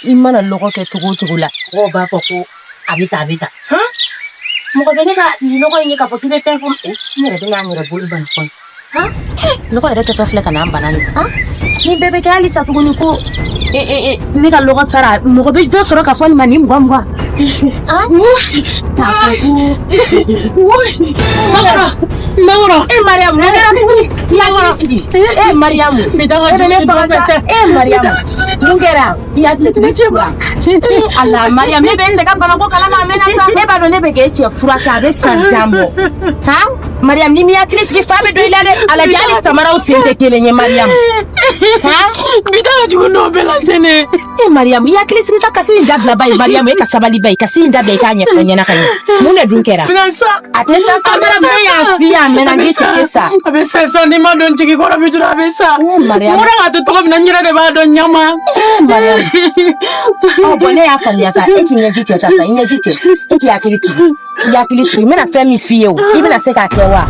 I mana lɔgɔ kɛ cogo o cogo la, mɔgɔw b'a fɔ ko a bɛ tan, a bɛ tan. Han, mɔgɔ bɛ ne ka nin lɔgɔ in ye k'a fɔ k'i bɛ fɛn fɔ, n yɛrɛ bɛ n'a yɛrɛ bolo ban fɔlɔ. Han, lɔgɔ yɛrɛ tɛtɔ filɛ ka n'an bana nin. Han, nin bɛɛ bɛ kɛ halisa tuguni ko ne ka lɔgɔ sara, mɔgɔ bɛ dɔ sɔrɔ ka fɔ nin ma nin mugan mugan. K'a fɔ ko Makɔrɔ. E Mariyamu, mun kɛra tuguni? Makɔrɔ sigi. E Mariyamu, e bɛ ne faga sa. E Mariyamu, mun kɛra? I hakili sigi. Ala Mariyamu, ne bɛ e cɛ ka banako kalama a mɛnna sa. E b'a dɔn ne bɛ k'e cɛ furakɛ, a bɛ san jan bɔ. Han? Mariyamu, ni m'i hakili sigi, fa bɛ don i la dɛ. A lajɛ, hali samaraw sen tɛ kelen ye, Mariyamu. Han? Bi ta ka jugu n'o bɛɛ lajɛlen. E Mariyamu, i hakili sigi sa, kasi in dabila ba ye. Mariyamu, e ka sabali ba ye, kasi in dabila, i k'a ɲɛfɔ n ɲɛna ka ɲɛ. Mun de dun kɛra? Bɛna sa. A tɛ sa sa, Mariyamu, ne y'a f'i ye a mɛnna, n k'i cɛ tɛ sa. A bɛ sa sa, n'i ma dɔn jigi kɔrɔ bi dɔrɔn a bɛ sa. E Mariyamu. N bɔra k'a to tɔgɔ min na, n yɛrɛ de b'a dɔn ɲama. E Mariyamu. Ɔ bɔn, ne y'a faamuya sa, e k'i ɲɛji cɛ ta sa, i ɲɛji cɛ. E k'i hakili sigi. I hakili sigi, n bɛna fɛn min f'i ye o, i bɛna se k'a kɛ wa?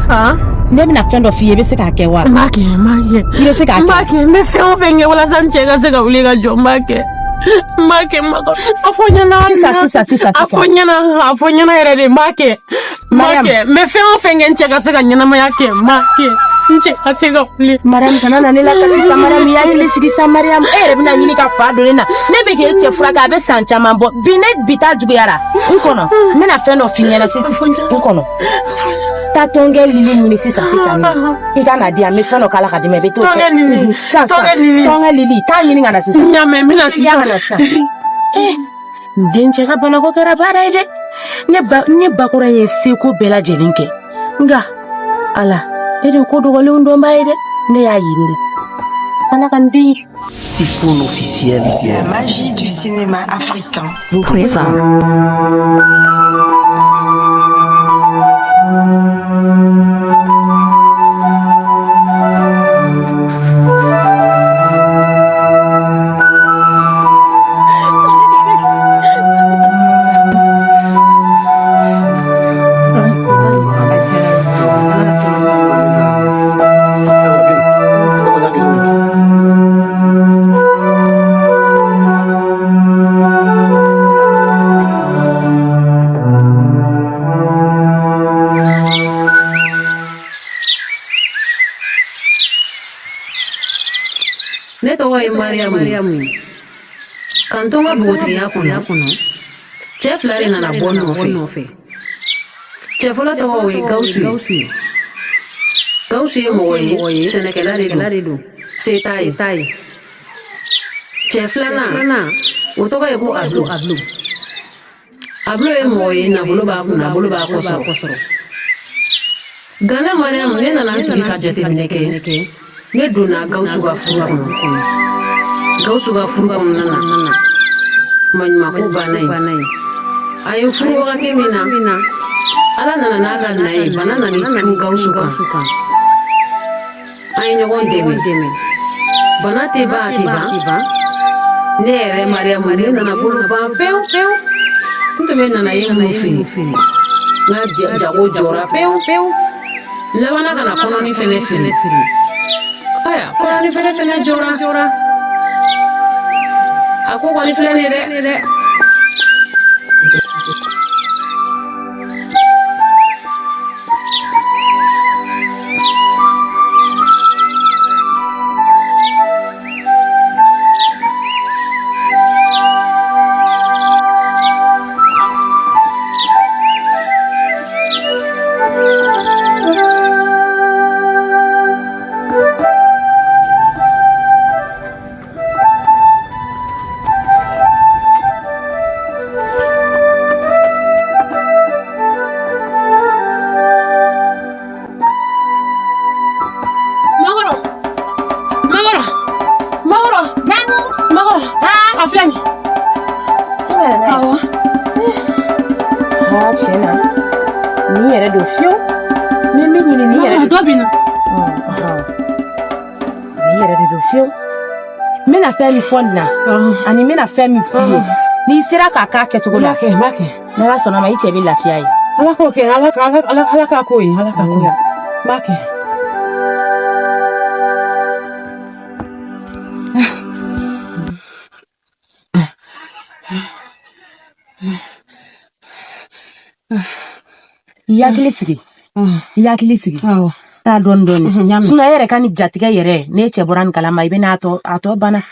Ne bɛna fɛn dɔ f'i ye, i bɛ se k'a kɛ wa? N b'a kɛ, n b'a kɛ. I bɛ se k'a N b'a kɛ. kɛ, n bɛ fɛn o fɛn kɛ walasa n cɛ ka se ka wuli ka jɔ, n b'a kɛ. N b'a kɛ, Makɔrɔ. A fɔ n ɲɛna. Sisan, sisan, sisan, A fɔ n ɲɛna, a fɔ n ɲɛna yɛrɛ de, n b'a kɛ. N b'a Mariam. kɛ. N bɛ fɛn o fɛn kɛ n cɛ ka se ka ɲɛnamaya kɛ, n b'a kɛ. N cɛ ka se ka wuli. Mariam, kana na ne la kasi sa. Mariam, i hakili sigi sa. Mariam, e yɛrɛ bɛna ɲini ka fa don ne na. Ne bɛ k'e cɛ furakɛ, a bɛ san caman bɔ bi. Ne bi ta juguyara n kɔnɔ. N bɛna fɛn dɔ f'i ɲɛna sisan, n kɔnɔ. Taa tɔnkɛ lili ɲini sisan sisan nɔ, i ka na di yan, n bɛ fɛn dɔ k'a la ka d'i ma, i bɛ t'o kɛ. Tɔnkɛ lili. Sisan sisan. Tɔnkɛ lili. Tɔnkɛ lili, taa ɲini ka na sisan. N y'a mɛn, n bɛna I y'a sisan. ka na sisan. N dencɛ ka banako kɛra baara ye dɛ. Ne ba, ne bakɔrɔ ye seko bɛɛ lajɛlen kɛ, nka Ala, e de ye ko dogolenw dɔnbaa ye dɛ. Ne y'a yiri la, Ala ka n den ye. Typhoon officiel. La magie du cinéma africain. Vous présente. Ne tɔgɔ ye Mariyamu ye. Ka n to n ka npogotigiya kɔnɔ, cɛ fila de nana bɔ n nɔfɛ. Cɛ fɔlɔ tɔgɔ o ye Gawusu ye. Gawusu ye mɔgɔ ye, sɛnɛkɛla de don, se t'a ye. Cɛ filanan, o tɔgɔ ye ko Ablo. Ablo ye mɔgɔ ye, nafolo b'a kunna, a bolo b'a kɔ sɔrɔ. Nka ne Mariyamu, ne nana n sigi ka jateminɛ kɛ. Ne donna Gawusu ka furu kɔnɔ. Gawusu ka furu kɔnɔna na, maɲumako banna yen. A ye n furu wagati min na, Ala nana n'a ka na ye, bana nana i cun Gawusu kan. An ye ɲɔgɔn dɛmɛ, bana tɛ ban, a tɛ ban. Ne yɛrɛ Mariyamu, ne nana bolo ban pewu. N tun bɛ nanaye minnu feere, n ka jago jɔra pewu. N labanna ka na kɔnɔni fɛnɛ feere. Aya, kɔnɔni fɛnɛ jɔra. A ko kɔni filɛ nin ye dɛ. Makɔrɔ, Makɔrɔ, Makɔrɔ, Makɔrɔ, a filɛ nin. Awɔ. Aa, tiɲɛ na, nin yɛrɛ don fiyewu. N bɛ min ɲini, nin yɛrɛ de Dɔ bɛ na. Nin yɛrɛ de don fiyewu. N bɛna fɛn min fɔ nin na ani n bɛna fɛn min f'i ye, n'i sera k'a k'a kɛcogo la, N b'a kɛ. n'Ala sɔnna ma, i cɛ bɛ lafiya ye. Ala k'o kɛ, Ala ala ala Ala k'a k'o ye, Ala k'a k'o ye. N b'a kɛ. I hakili sigi, i hakili sigi. Awɔ. Taa dɔɔni dɔɔni. N y'a mɛn. Sinon e yɛrɛ ka nin jatigɛ yɛrɛ, n'e cɛ bɔra nin kalama, i bɛ n'a tɔ a tɔ banna.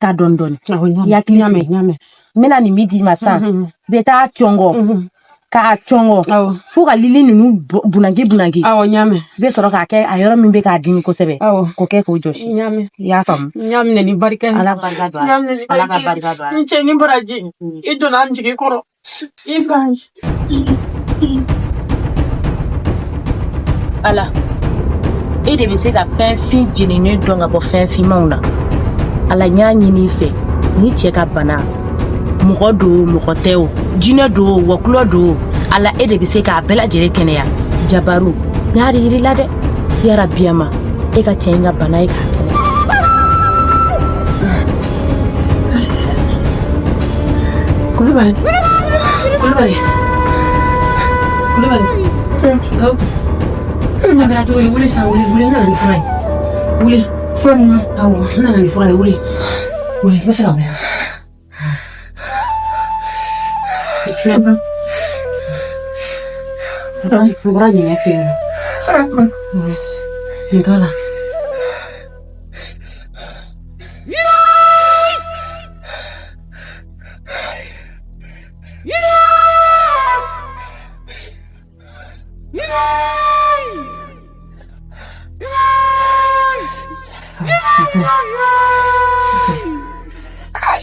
Taa dɔɔni dɔɔni. Awɔ, n y'a I mɛn. hakili N y'a mɛn, sigi. n y'a mɛn. N bɛna nin min d'i ma sisan, i bɛ taa cɔngɔ, k'a cɔngɔ Awɔ. fo ka lili ninnu bunanki bunanki. Awɔ, n y'a mɛn. I bɛ sɔrɔ k'a kɛ a yɔrɔ min bɛ k'a dimi kosɛbɛ, Awɔ. k'o kɛ k'o jɔsi. N y'a mɛn. I y'a faamu? N y'a minɛ ni barika ye. Ala barika don N a y'a la. minɛ ni Ala ka barika ye. barika don a la. N cɛ ni baraji, i donna n jigi kɔrɔ, i ban. Ala, e de bɛ se ka fɛn fin jeninen dɔn ka bɔ fɛn finmanw na. Ala, n y'a ɲini i fɛ, ni cɛ ka bana, mɔgɔ don, mɔgɔ tɛ o, jinɛ don, wɔkulɔ don, Ala, e de bɛ se k'a bɛɛ lajɛlen kɛnɛya. Jabaru, n y'a de yir'i la dɛ, yarabiyama, e ka cɛ in ka bana ye k'a kɛnɛya. Kulubali. Kulubali. Kulubali. Gawo. A kɛra cogo di? Wuli sa, wuli, wuli, n nana ni fura ye. Wuli. Fura mun? Awɔ, n nana ni fura ye, wuli. Wuli, i bɛ se ka wuli. Filɛ. N bɔra ɲɛgɛn fɛ yen nɔ. Nin k'a la.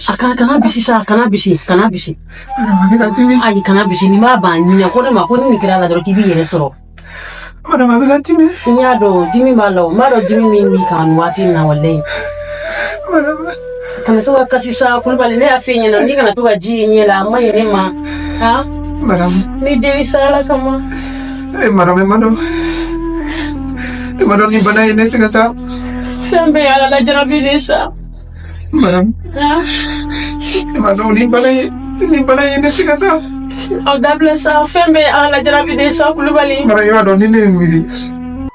A kana bisi sa, kana bisi, kana bisi. Ayi, kana bisi, nin b'a ban ɲinɛ ko ne ma ko ni nin kɛra a la dɔrɔn k'i b'i yɛrɛ sɔrɔ. Madame, a bɛ ka dimi. N y'a dɔn dimi b'a la o, n b'a dɔn dimi min b'i kan nin waati in na, walayi. Madame. Kana to ka kasi sa, Kulubali, ne y'a f'i ɲɛna n'i kana to ka ji ye ɲɛ la, a man ɲi ne ma. Han? Madame. Ni deli sa, Ala kama. Eh, madame, e ma dɔn. E ma dɔn ni bana ye ne sɛgɛn sa. Fɛn bɛɛ ye Ala lajarabi de ye sa. Madame. Han? E ma dɔn ni bana ye ne sɛgɛn sa. Aw dabila sa, fɛn bɛɛ ye Ala lajarabi de ye sa, Kulubali. Madame, i b'a dɔn ni ne ye miiri.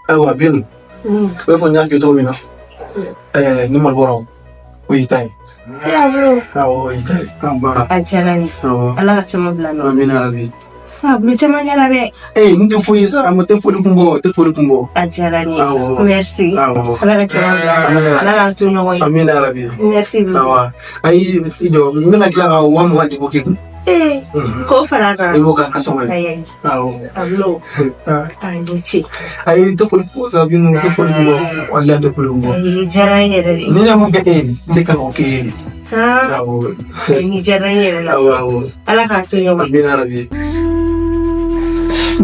Ayiwa Binu, i b'a fɔ n y'a f'i ye cogo min na, ni malibɔrɔ o y'i ta ye. Awɔ, o y'i ta ye. An ba. A diyara n ye. Awɔ. Ala ka caman bila nɔ. Amina rabi. A bolo caman kɛra dɛ. Ee, n tɛ foyi sa, a ma tɛ foli kun bɔ, tɛ foli kun bɔ. A diyara n ye. Awɔ. Merci. Awɔ. Ala ka caman bila nɔ. Amina. Ala k'an to ɲɔgɔn ye. Amina rabi. Merci beaucoup. Awa. Ayi, i jɔ, n bɛna tila ka 20 000 di ko k'i kun. Ee, k'o fara a kan. I b'o k'a nasɔngɔ ye. Ayi, Awɔ. a bolo. A ni ce. Ayi, n tɛ foli kun bɔ sa, Binu, n tɛ foli kun bɔ. Walahi, n tɛ foli kun bɔ. Ayi, diyara n yɛrɛ de. Ni ne mun kɛ e ye, ne kan k'o k'e ye. Han? Awɔ. Ayi, diyara n yɛrɛ la. Awɔ, awɔ. Ala k'an to ɲɔgɔn ye. Amina rabi.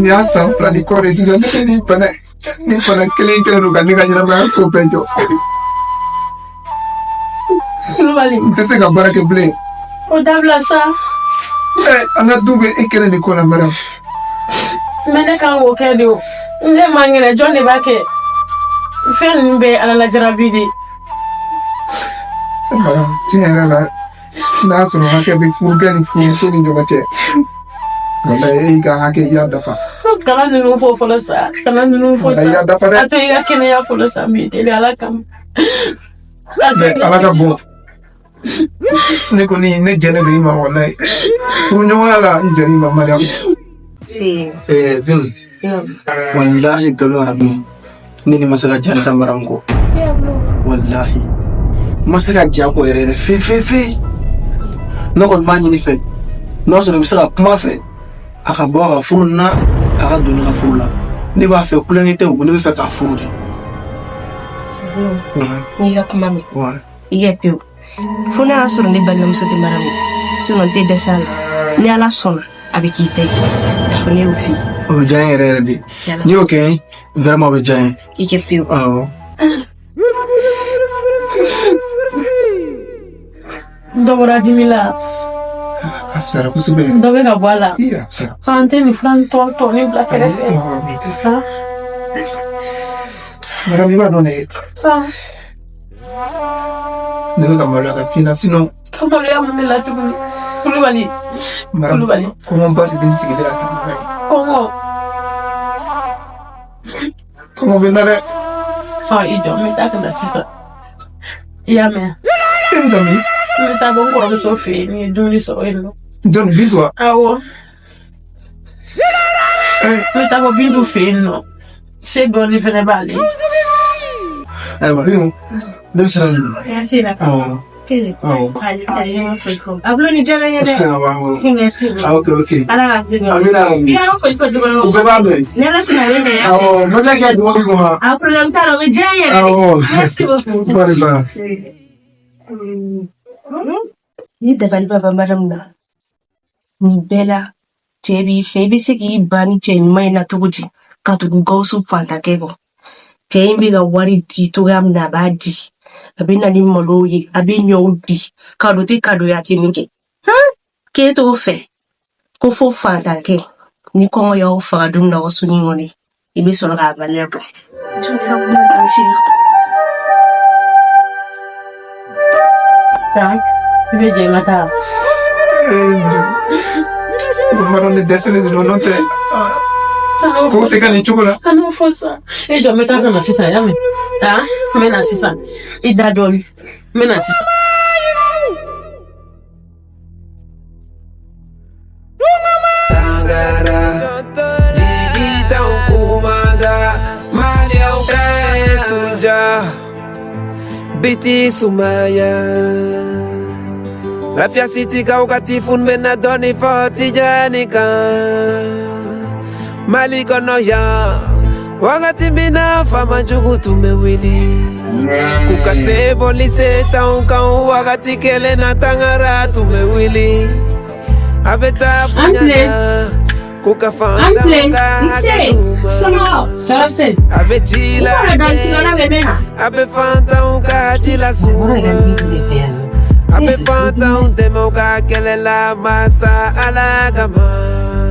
Nin y'a san 2 ni kɔ de sisan, ne tɛ nin bana kelen kɛlen don ka ne ka ɲɛnamaya ko bɛɛ jɔ. Kulubali. N tɛ se ka baara kɛ bilen. O dabila sa. Ɛ, an ka du bɛ e kelen de kɔ la, madame. Mɛ ne kan k'o kɛ de o. Ne man kɛnɛ, jɔn de b'a kɛ? Fɛn ninnu bɛɛ ye Ala lajarabi de ye. Madame, tiɲɛ yɛrɛ la, n'a sɔrɔ hakɛ bɛ furukɛ ni furumuso ni ɲɔgɔn cɛ, walayi, e y'i ka hakɛ, i y'a dafa. Kana ninnu fɔ fɔlɔ sa, kana ninnu fɔ Walayi, i sa. y'a dafa dɛ. A to i ka kɛnɛya fɔlɔ sa, n b'i deli Ala kama. Mais Ala ka bon. Ne kɔni, ne jɛnnen don i ma, walayi. Furuɲɔgɔnya la, n jɛn'i ma, Mariam. Si. Binu, walahi, nkalon arabu, ne ni ma se ka diya sisan Mariam kɔ. Walahi, n ma se ka diya kɔ yɛrɛ yɛrɛ fe fe fe. Ne kɔni b'a ɲini fɛ, n'a sɔrɔ i bɛ se ka kuma fɛ, a ka bɔ a ka furu na, a ka don ne ka furu la. Ne b'a fɛ, kulonkɛ tɛ o, ne bɛ fɛ k'a furu de. N'i ka kuma mɛn. Ouais. I kɛ pewu. Fo n'a y'a sɔrɔ ne balimamuso tɛ mara min. Sinon n tɛ dɛsɛ a la. Ni Ala sɔnna, a bɛ k'i ta ye. K'a fɔ ne y'o f'i ye. O bɛ diya n ye yɛrɛ yɛrɛ de. Yala. N'i y'o kɛ, vraiment, o bɛ diya n ye. I kɛ pewu. Awɔ. Dɔ bɔra dimi la. A fisayara kosɛbɛ. Dɔ bɛ ka bɔ a la. I, a fisayara. An tɛ nin fura tɔ tɔ ni bila kɛrɛfɛ. Han? Madame, i b'a dɔn ne Sa. Ne bɛ ka maloya ka f'i ɲɛna sinon. Ka maloya mun de la tuguni? Kulubali. Kulubali. Kɔngɔba de bɛ n sigilen la tan walayi. Kɔngɔ. Kɔngɔ bɛ n na dɛ. Fa i jɔ, n bɛ taa ka na sisan. I y'a mɛn? E bɛ taa min? N bɛ taa bɔ n kɔrɔmuso fɛ yen, n ye dumuni sɔrɔ yen nɔ. Jɔnni, Bintu wa? Awɔ. N bɛ taa bɔ Bintu fɛ yen nɔ. Se dɔɔni fɛnɛ b'ale. Ayiwa, Bintu, ne bɛ sira ɲini. Merci la. Awɔ. Awɔ. Ablo ni diyara n ye dɛ. Awɔ, awɔ. Merci beaucoup. Ah, ok, ok. Ala k'a to ɲɔgɔn. Amina, amina. I y'an foli fɔ du kɔnɔ. U bɛɛ b'a mɛn. Ni Ala sɔnna a bɛ na yan. Awɔ, n bɛ tila k'i ka dugawu k'i kun wa? A problème t'a la, o bɛ diya n yɛrɛ de. Awɔ. Merci beaucoup. Barika. Ni dabali b'a ban Mariam na nin bɛɛ la cɛ b'i fɛ i bɛ se k'i ban ni cɛ ɲuman in na cogo di ka tugu Gawusu fantankɛ kɔ cɛ in bɛ ka wari di cogoya min na a b'a di a bɛ na ni malow ye a bɛ ɲɔw di kado tɛ kado ye a tɛ min kɛ k'e t'o fɛ ko fo fantankɛ ni kɔngɔ y'aw faga don min na aw so in kɔnɔ i bɛ sɔrɔ k'a valeur dɔn. I bɛ jɛ n ka taa. Mara ne dɛsɛlen de don n'o tɛ ko tɛ ka nin cogo la. Kan'o fɔ sa. E jɔ n bɛ taa ka na sisan y'a mɛn. Aa n bɛ na sisan. I da dɔɔni. N bɛ na sisan. Biti Sumaya Lafiya City ka wagati fun bɛ na dɔɔni fɔ Tijani kan Mali kɔnɔ yan wagati min na faama jugu tun bɛ wuli k'u ka se boli se t'anw kan wagati kelen na Tangara tun bɛ wuli a bɛ taa fɔ ɲɛna k'u ka fantanw ka hakɛ d'u ma a bɛ ci lase a bɛ fantanw ka ci las'u ma a bɛ fantanw dɛmɛ u ka kɛlɛ la masa Ala kama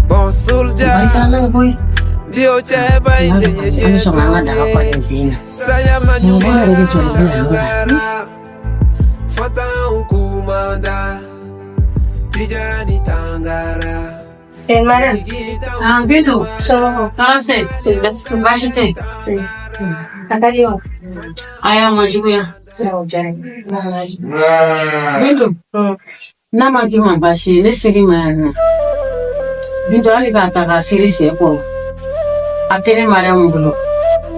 bon Soulja bi o cɛba in de ye diɲɛ tun ye saya ma juguya fantanw kumanda Tijani Tangara. Eh, Mariam. Ah, Bintu. Tɔɔrɔ se. Baasi tɛ. A ka di wa? Aya ma juguya. Bintu. N'a ma k'i ma baasi ye, ne ser'i ma yan nɔ. Bintu hali k'a ta k'a seri sen kɔrɔ. A tɛ ne Mariamu bolo.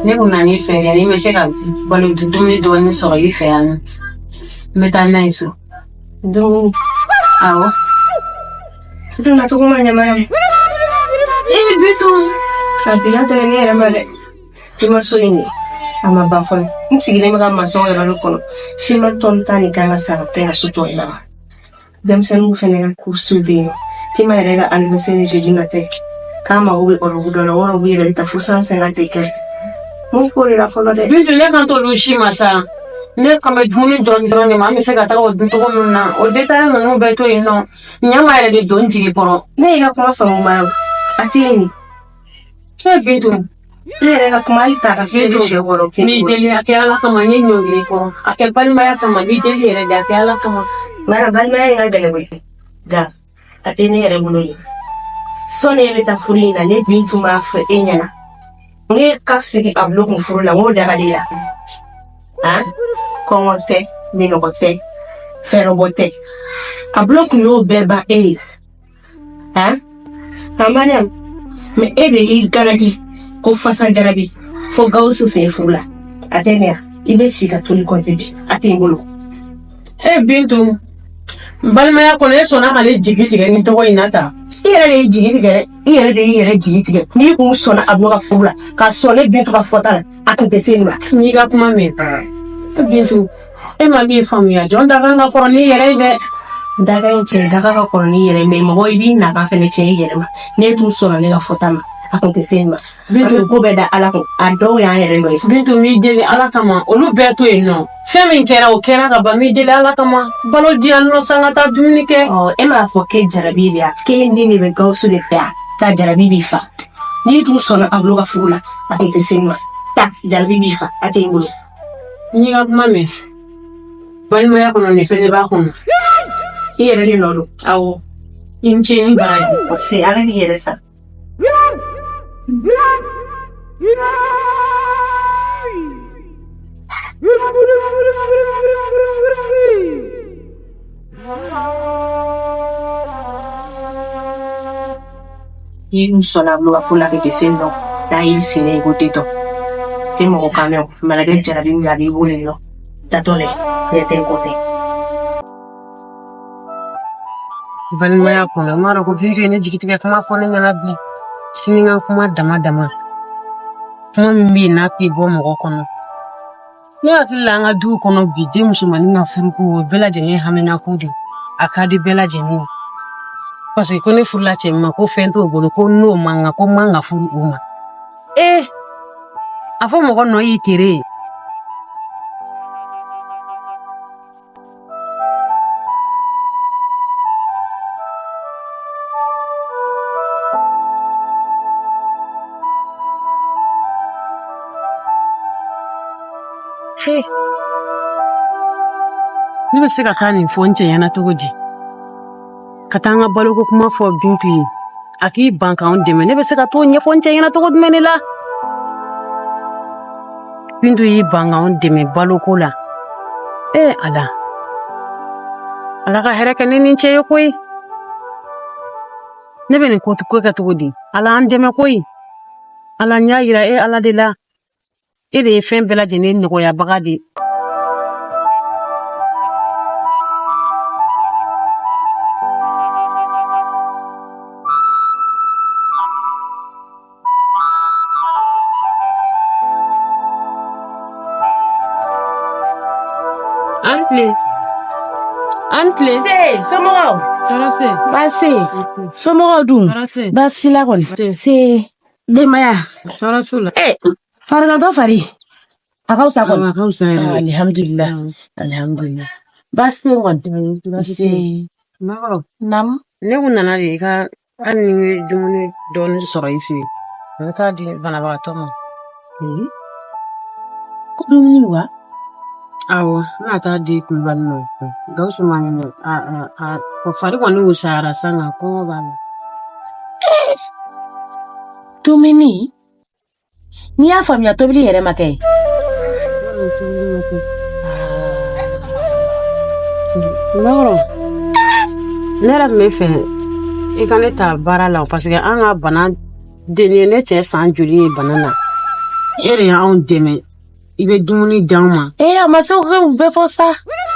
Ne kun nan'i fɛ yan, ni n bɛ se ka balo dumuni dɔɔni sɔrɔ i fɛ yan nɔ. N bɛ taa n'a ye so. Dumuni. Awɔ. Donna cogo ma ɲɛ Mariam. Ee Bintu. A bi tɛ ne yɛrɛ ma dɛ. I ma so in ye. A ma ban fɔlɔ. N sigilen bɛ ka masɔn yɛrɛ de kɔnɔ. Siman tɔni 10 de kan ka san ka taa ka so tɔ laban. Denmisɛnninw fɛnɛ ka kursiw bɛ yen nɔ. Tima yɛrɛ ka anniversaire ye jeudi nata ye. K'a mago bɛ ɔrɔbu dɔ la, o ɔrɔbu yɛrɛ bɛ taa fo 150 et quelque. Mun k'o de la fɔlɔ dɛ. Bintu ne kan t'olu si ma sa. Ne kan bɛ dumuni dɔɔni dɔrɔn de ma, an bɛ se ka taga o dun cogo min na, o détail ninnu bɛɛ to yen nɔ. Ɲama yɛrɛ de don n jigi kɔrɔ. Ne y'i ka kuma faamu Mariam. A tɛ yen nin. E Bintu. Ne yɛrɛ ka kuma hali ta ka seli sɛ kɔrɔ. N b'i deli a kɛ Ala kama n ye ɲɔngiri i kɔrɔ. A kɛ balimaya kama n b'i deli yɛrɛ de a kɛ Ala kama. Mariam balimaya in ka gɛlɛn koyi. Nka a tɛ ne yɛrɛ bolo yen. Sɔnni e bɛ taa furu in na ne Bintu b'a fɔ e ɲɛna. Ne ka sigi a bulon kun furu la n k'o da ka di la. Han? Kɔngɔ tɛ, minnɔgɔ tɛ, fɛɛrɛbɔ tɛ. A bulon kun y'o bɛɛ ban e ye. Han? A Mariam, mais e de y'i garaki ko fasa jarabi fo Gawusu fɛ furu la. A tɛ ne ya. I bɛ si ka toli kɔnte bi. A tɛ n bolo. E Bintu, balimaya kɔnɔ e sɔnna ka ne jigi tigɛ ni tɔgɔ in na tan. I yɛrɛ de y'i jigi tigɛ dɛ. I yɛrɛ de y'i yɛrɛ jigi tigɛ. N'i kun sɔnna a ka furu la, ka sɔn ne Bintu ka fɔta la, a kun tɛ se nin ma. N y'i ka kuma mɛn. E Bintu, e ma min faamuya jɔn dakan ka kɔrɔ n'i yɛrɛ ye dɛ. Daga ye cɛ daga ka kɔrɔ n'i yɛrɛ mais mɔgɔ i b'i nakan fɛnɛ cɛ i yɛrɛ ma. N'e tun sɔnna ne ka fɔta ma, a kun tɛ se nin ma. An bɛ ko bɛɛ da Ala kun. A dɔw y'an yɛrɛ nɔ ye. Bintu n b'i deli Ala kama olu bɛɛ to yen nɔ. Fɛn min kɛra o kɛra ka ban n b'i deli Ala kama balo di yan nɔ sa n ka taa dumuni kɛ. Ɔ e m'a fɔ k'e jarabi de ya k'e ni de bɛ Gawusu de fɛ yan taa jarabi b'i fa. N'i tun sɔnna a bolo ka furu la a tun tɛ se nin ma. Taa jarabi b'i fa a tɛ n bolo. N y'i ka kuma mɛn. Balimaya kɔnɔ nin fɛnɛ b'a kɔnɔ. I yɛrɛ de nɔ don. Awɔ. I ni ce ni baraji. Se ala k'i yɛrɛ sa. I sɔnna ka ko la kɛ sen dɔn n'a y'i sen i ko tentɔ tɛ mɔgɔ kan mɛn o mana kɛ jarabi min ye a b'i bolo yen nɔ tatɔ lɛ ɲɛ tɛ n kɔfɛ. Balimaya kɔnɔ n m'a dɔn ko Bintu ye ne jigitigɛ kuma fɔ ne ɲɛna bi sini ka kuma dama dama kuma min bɛ yen n'a tɛ bɔ mɔgɔ kɔnɔ ne hakili la an ka duw kɔnɔ bi den musomannin ka furuko o ye bɛɛ lajɛlen haminako de ye a ka di bɛɛ lajɛlen ye parce que ko ne furula cɛ min ma ko fɛn t'o bolo ko n'o man kan ko n man ka furu o ma ee a fɔ mɔgɔ nɔ y'i tere ye. He. Ne bɛ se ka taa nin fɔ n cɛ ɲɛna cogo di? Ka taa an ka baloko kuma fɔ Bintu ye. A k'i ban k'anw dɛmɛ. Ne bɛ se ka t'o ɲɛfɔ n cɛ ɲɛna cogo jumɛn de la? Bintu y'i ban k'anw dɛmɛ baloko la. Ee Ala. Ala ka hɛrɛ kɛ ne ni n cɛ ye koyi. Ne bɛ nin ko kɛ cogo di? Ala an dɛmɛ koyi. Ala n y'a yira e Ala de la. E de ye fɛn bɛɛ lajɛlen nɔgɔyabaga de ye. An tile. An tile. Se, somɔgɔw. Tɔɔrɔ se. Baasi. Somɔgɔw dun. Tɔɔrɔ se. Baasi la kɔni. Se, denbaya. Tɔɔrɔ t'u la. Eh, farigantɔ fari. A ka fisa kɔni. A ka fisa yɛrɛ. Ah, alihamudulila. Alihamudulila. Baasi tɛ yen kɔni. Se. Makɔrɔ. Naamu. Ne kun nana de i ka hali ni n ye dumuni dɔɔni sɔrɔ i fɛ yen n bɛ taa di banabagatɔ ma. Ee, ko dumuni wa? Awɔ, n bɛna taa di Kulubali ma. Gawusu man kɛnɛ. A fari kɔni wusayara sa nka kɔngɔ b'a la. Dumuni? N'i y'a faamuya tobili yɛrɛ ma kɛ. Tobili ma kɛ. Makɔrɔ, ne yɛrɛ tun bɛ fɛ i ka ne ta baara la parce que an ka bana den ye ne cɛ san joli ye bana na. E de y'anw dɛmɛ. I bɛ dumuni d'anw ma. Ee a ma se k'o bɛɛ fɔ sa.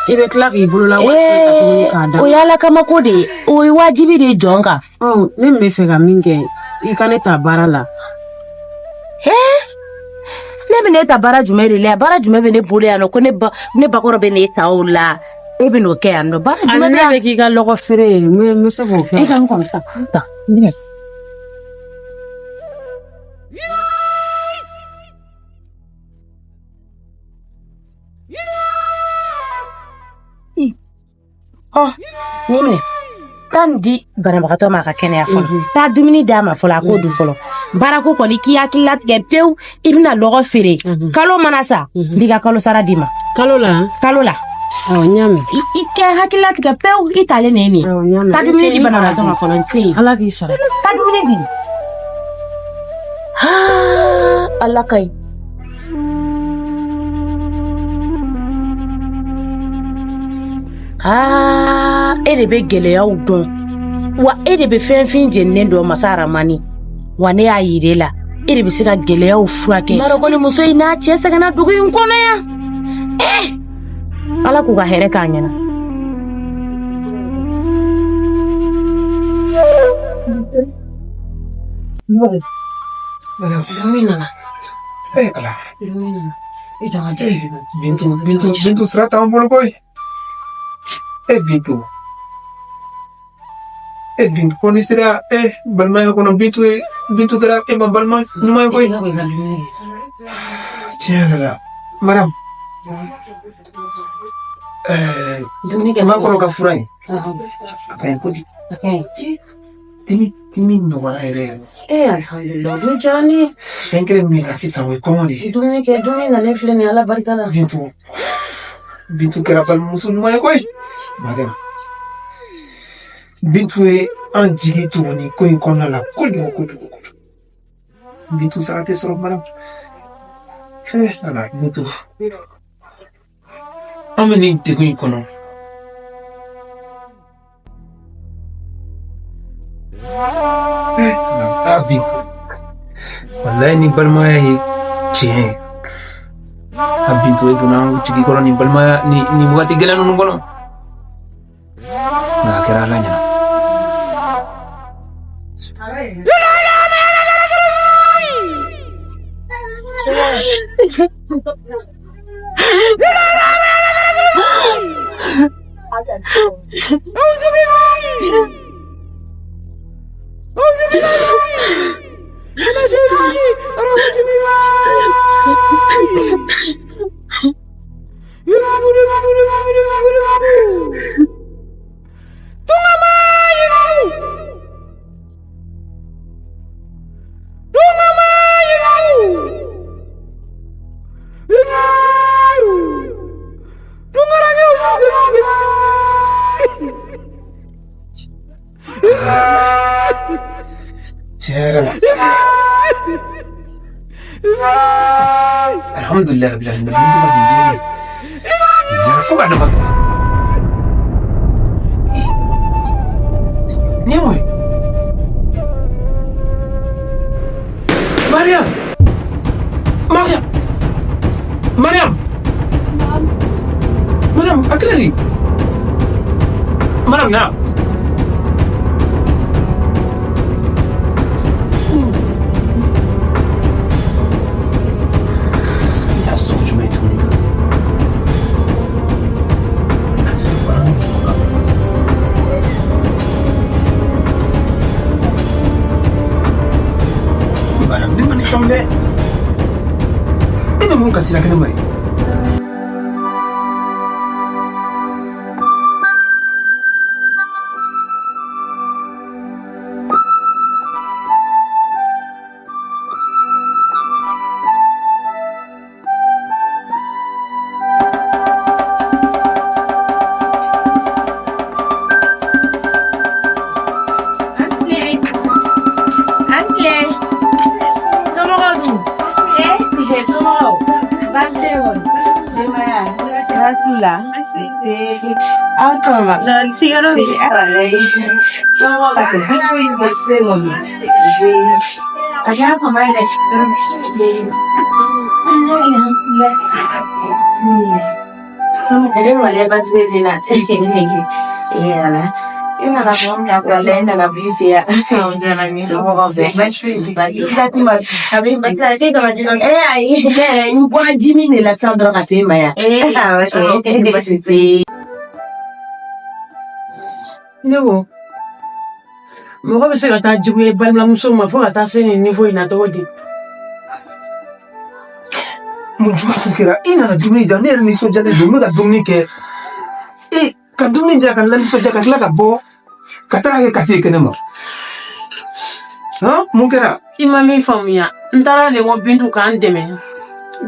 I bɛ tila k'i bolola wari ta tuguni k'a d'a o ye Ala kama ko de ye. O ye wajibi de ye jɔn kan. Ɔ ne tun bɛ fɛ ka min kɛ i ka ne ta baara la. Ne bɛ ne ta baara jumɛn de la baara jumɛn bɛ ne bolo yan nɔ ko ne ba ne bakɔrɔ bɛ ne ta o la e bɛ n'o kɛ yan nɔ baara jumɛn bɛ yan. Ne bɛ k'i ka lɔgɔ feere ye n bɛ se k'o kɛ. E ka n kɔnɔ sa ta n bɛna se. Ɔ nin minɛ taa nin di banabagatɔ ma a ka kɛnɛya fɔlɔ taa dumuni d'a ma fɔlɔ a k'o dun fɔlɔ baarako kɔni k'i hakili latigɛ pewu i bɛna lɔgɔ feere kalo mana sa n b'i ka kalo sara d'i ma kalo la kalo la awɔ n y'a mɛn i kɛ hakili latigɛ pewu i talen nin ye awɔ n y'a mɛn taa dumuni di banabagatɔ ma fɔlɔ n se ala k'i sara taa dumuni di haa ala ka ɲi Aa e de bɛ gɛlɛyaw dɔn wa e de bɛ fɛn fin jeninen dɔn masa aramani wa ne y'a yira e la e de bɛ se ka gɛlɛyaw furakɛ m'a dɔn ko muso in n'a cɛ sɛgɛnna dugu in kɔnɔ yan eh! Ala k'u ka hɛrɛ k'an ɲɛna. Min nana. Eh Ala. Bintu, Bintu, Bintu sira t'an bolo koyi. Eh Bintu. Eh Bintu ko ni sera eh balimaya kɔnɔ Bintu ye Bintu kɛra e ma balima ɲuman ye koyi. Tiɲɛ yɛrɛ la Mariam. Eh Makɔrɔ ka fura in. A ka ɲi kojugu. A ka ɲi. Dimi dimi nɔgɔyara yɛrɛ yɛrɛ. Ee alihamudulila o dun diyara ne ye. Fɛn kelen min ka sisan o ye kɔngɔ de ye. Dumuni kɛ dumuni nalen filɛ nin ye ala barika la. Bintu Bintu kɛra balimamuso ɲuman ye koyi. Mariam. Bintu ye an jigi tugu nin ko in kɔnɔna la kojugu kojugu kojugu. Bintu sara tɛ sɔrɔ Mariam. Ala Bintu. An bɛ nin degun in kɔnɔ. Aa Bintu. Walayi ni balimaya ye tiɲɛ ye. A Bintu e donna an jigi kɔrɔ nin balimaya nin wagati gɛlɛn ninnu kɔnɔ. Nka a kɛra Ala ɲɛna. Tiɲɛ yɛrɛ la. Alhamdulilayi rabbil alamin. Bintu ka nin dumuni. Nin fo ka dama tɛmɛ. Nin ye mun ye? Mariam! Mariam! Mariam! Mariam, a kɛra di? Mariam na. Y'a sɔrɔ jumɛn ye tuguni? Mariam, ne ma nin faamu dɛ. E bɛ mun kasi la kɛnɛma ye? Somɔgɔw dun? Somɔgɔw baasi tɛ yen kɔni? Denbaya baasi t'u la? Aw tɔgɔma? Sigiyɔrɔ bɛ Somɔgɔw ka kɛnɛ? Baasi tɛ yen kɔni. A kɛra fama ye dɛ. Somɔgɔw walayi baasi foyi tɛ n na. Ee Ala. I nana kuma min na walayi n nana b'i fɛ yan. Somɔgɔw bɛɛ. Baasi tɛ ma. A bɛ baasi tɛ kama ji Ee ayi ne yɛrɛ n bɔra ji min de la sisan dɔrɔn ka se e ma yan. Awɔ baasi tɛ. Ne ko mɔgɔ bɛ se ka taa juguya i balimamuso ma fo ka taa se nin niveau in na cogo di? Mun jugu kun kɛra? I nana dumuni di yan, ne yɛrɛ nisɔndiyalen don, n bɛ ka dumuni kɛ. E ka dumuni di yan ka n lanisɔndiya ka tila ka bɔ ka taga kɛ kasi ye kɛnɛ ma. Han, mun kɛra? I ma min faamuya, n taara de ko Bintu k'an dɛmɛ.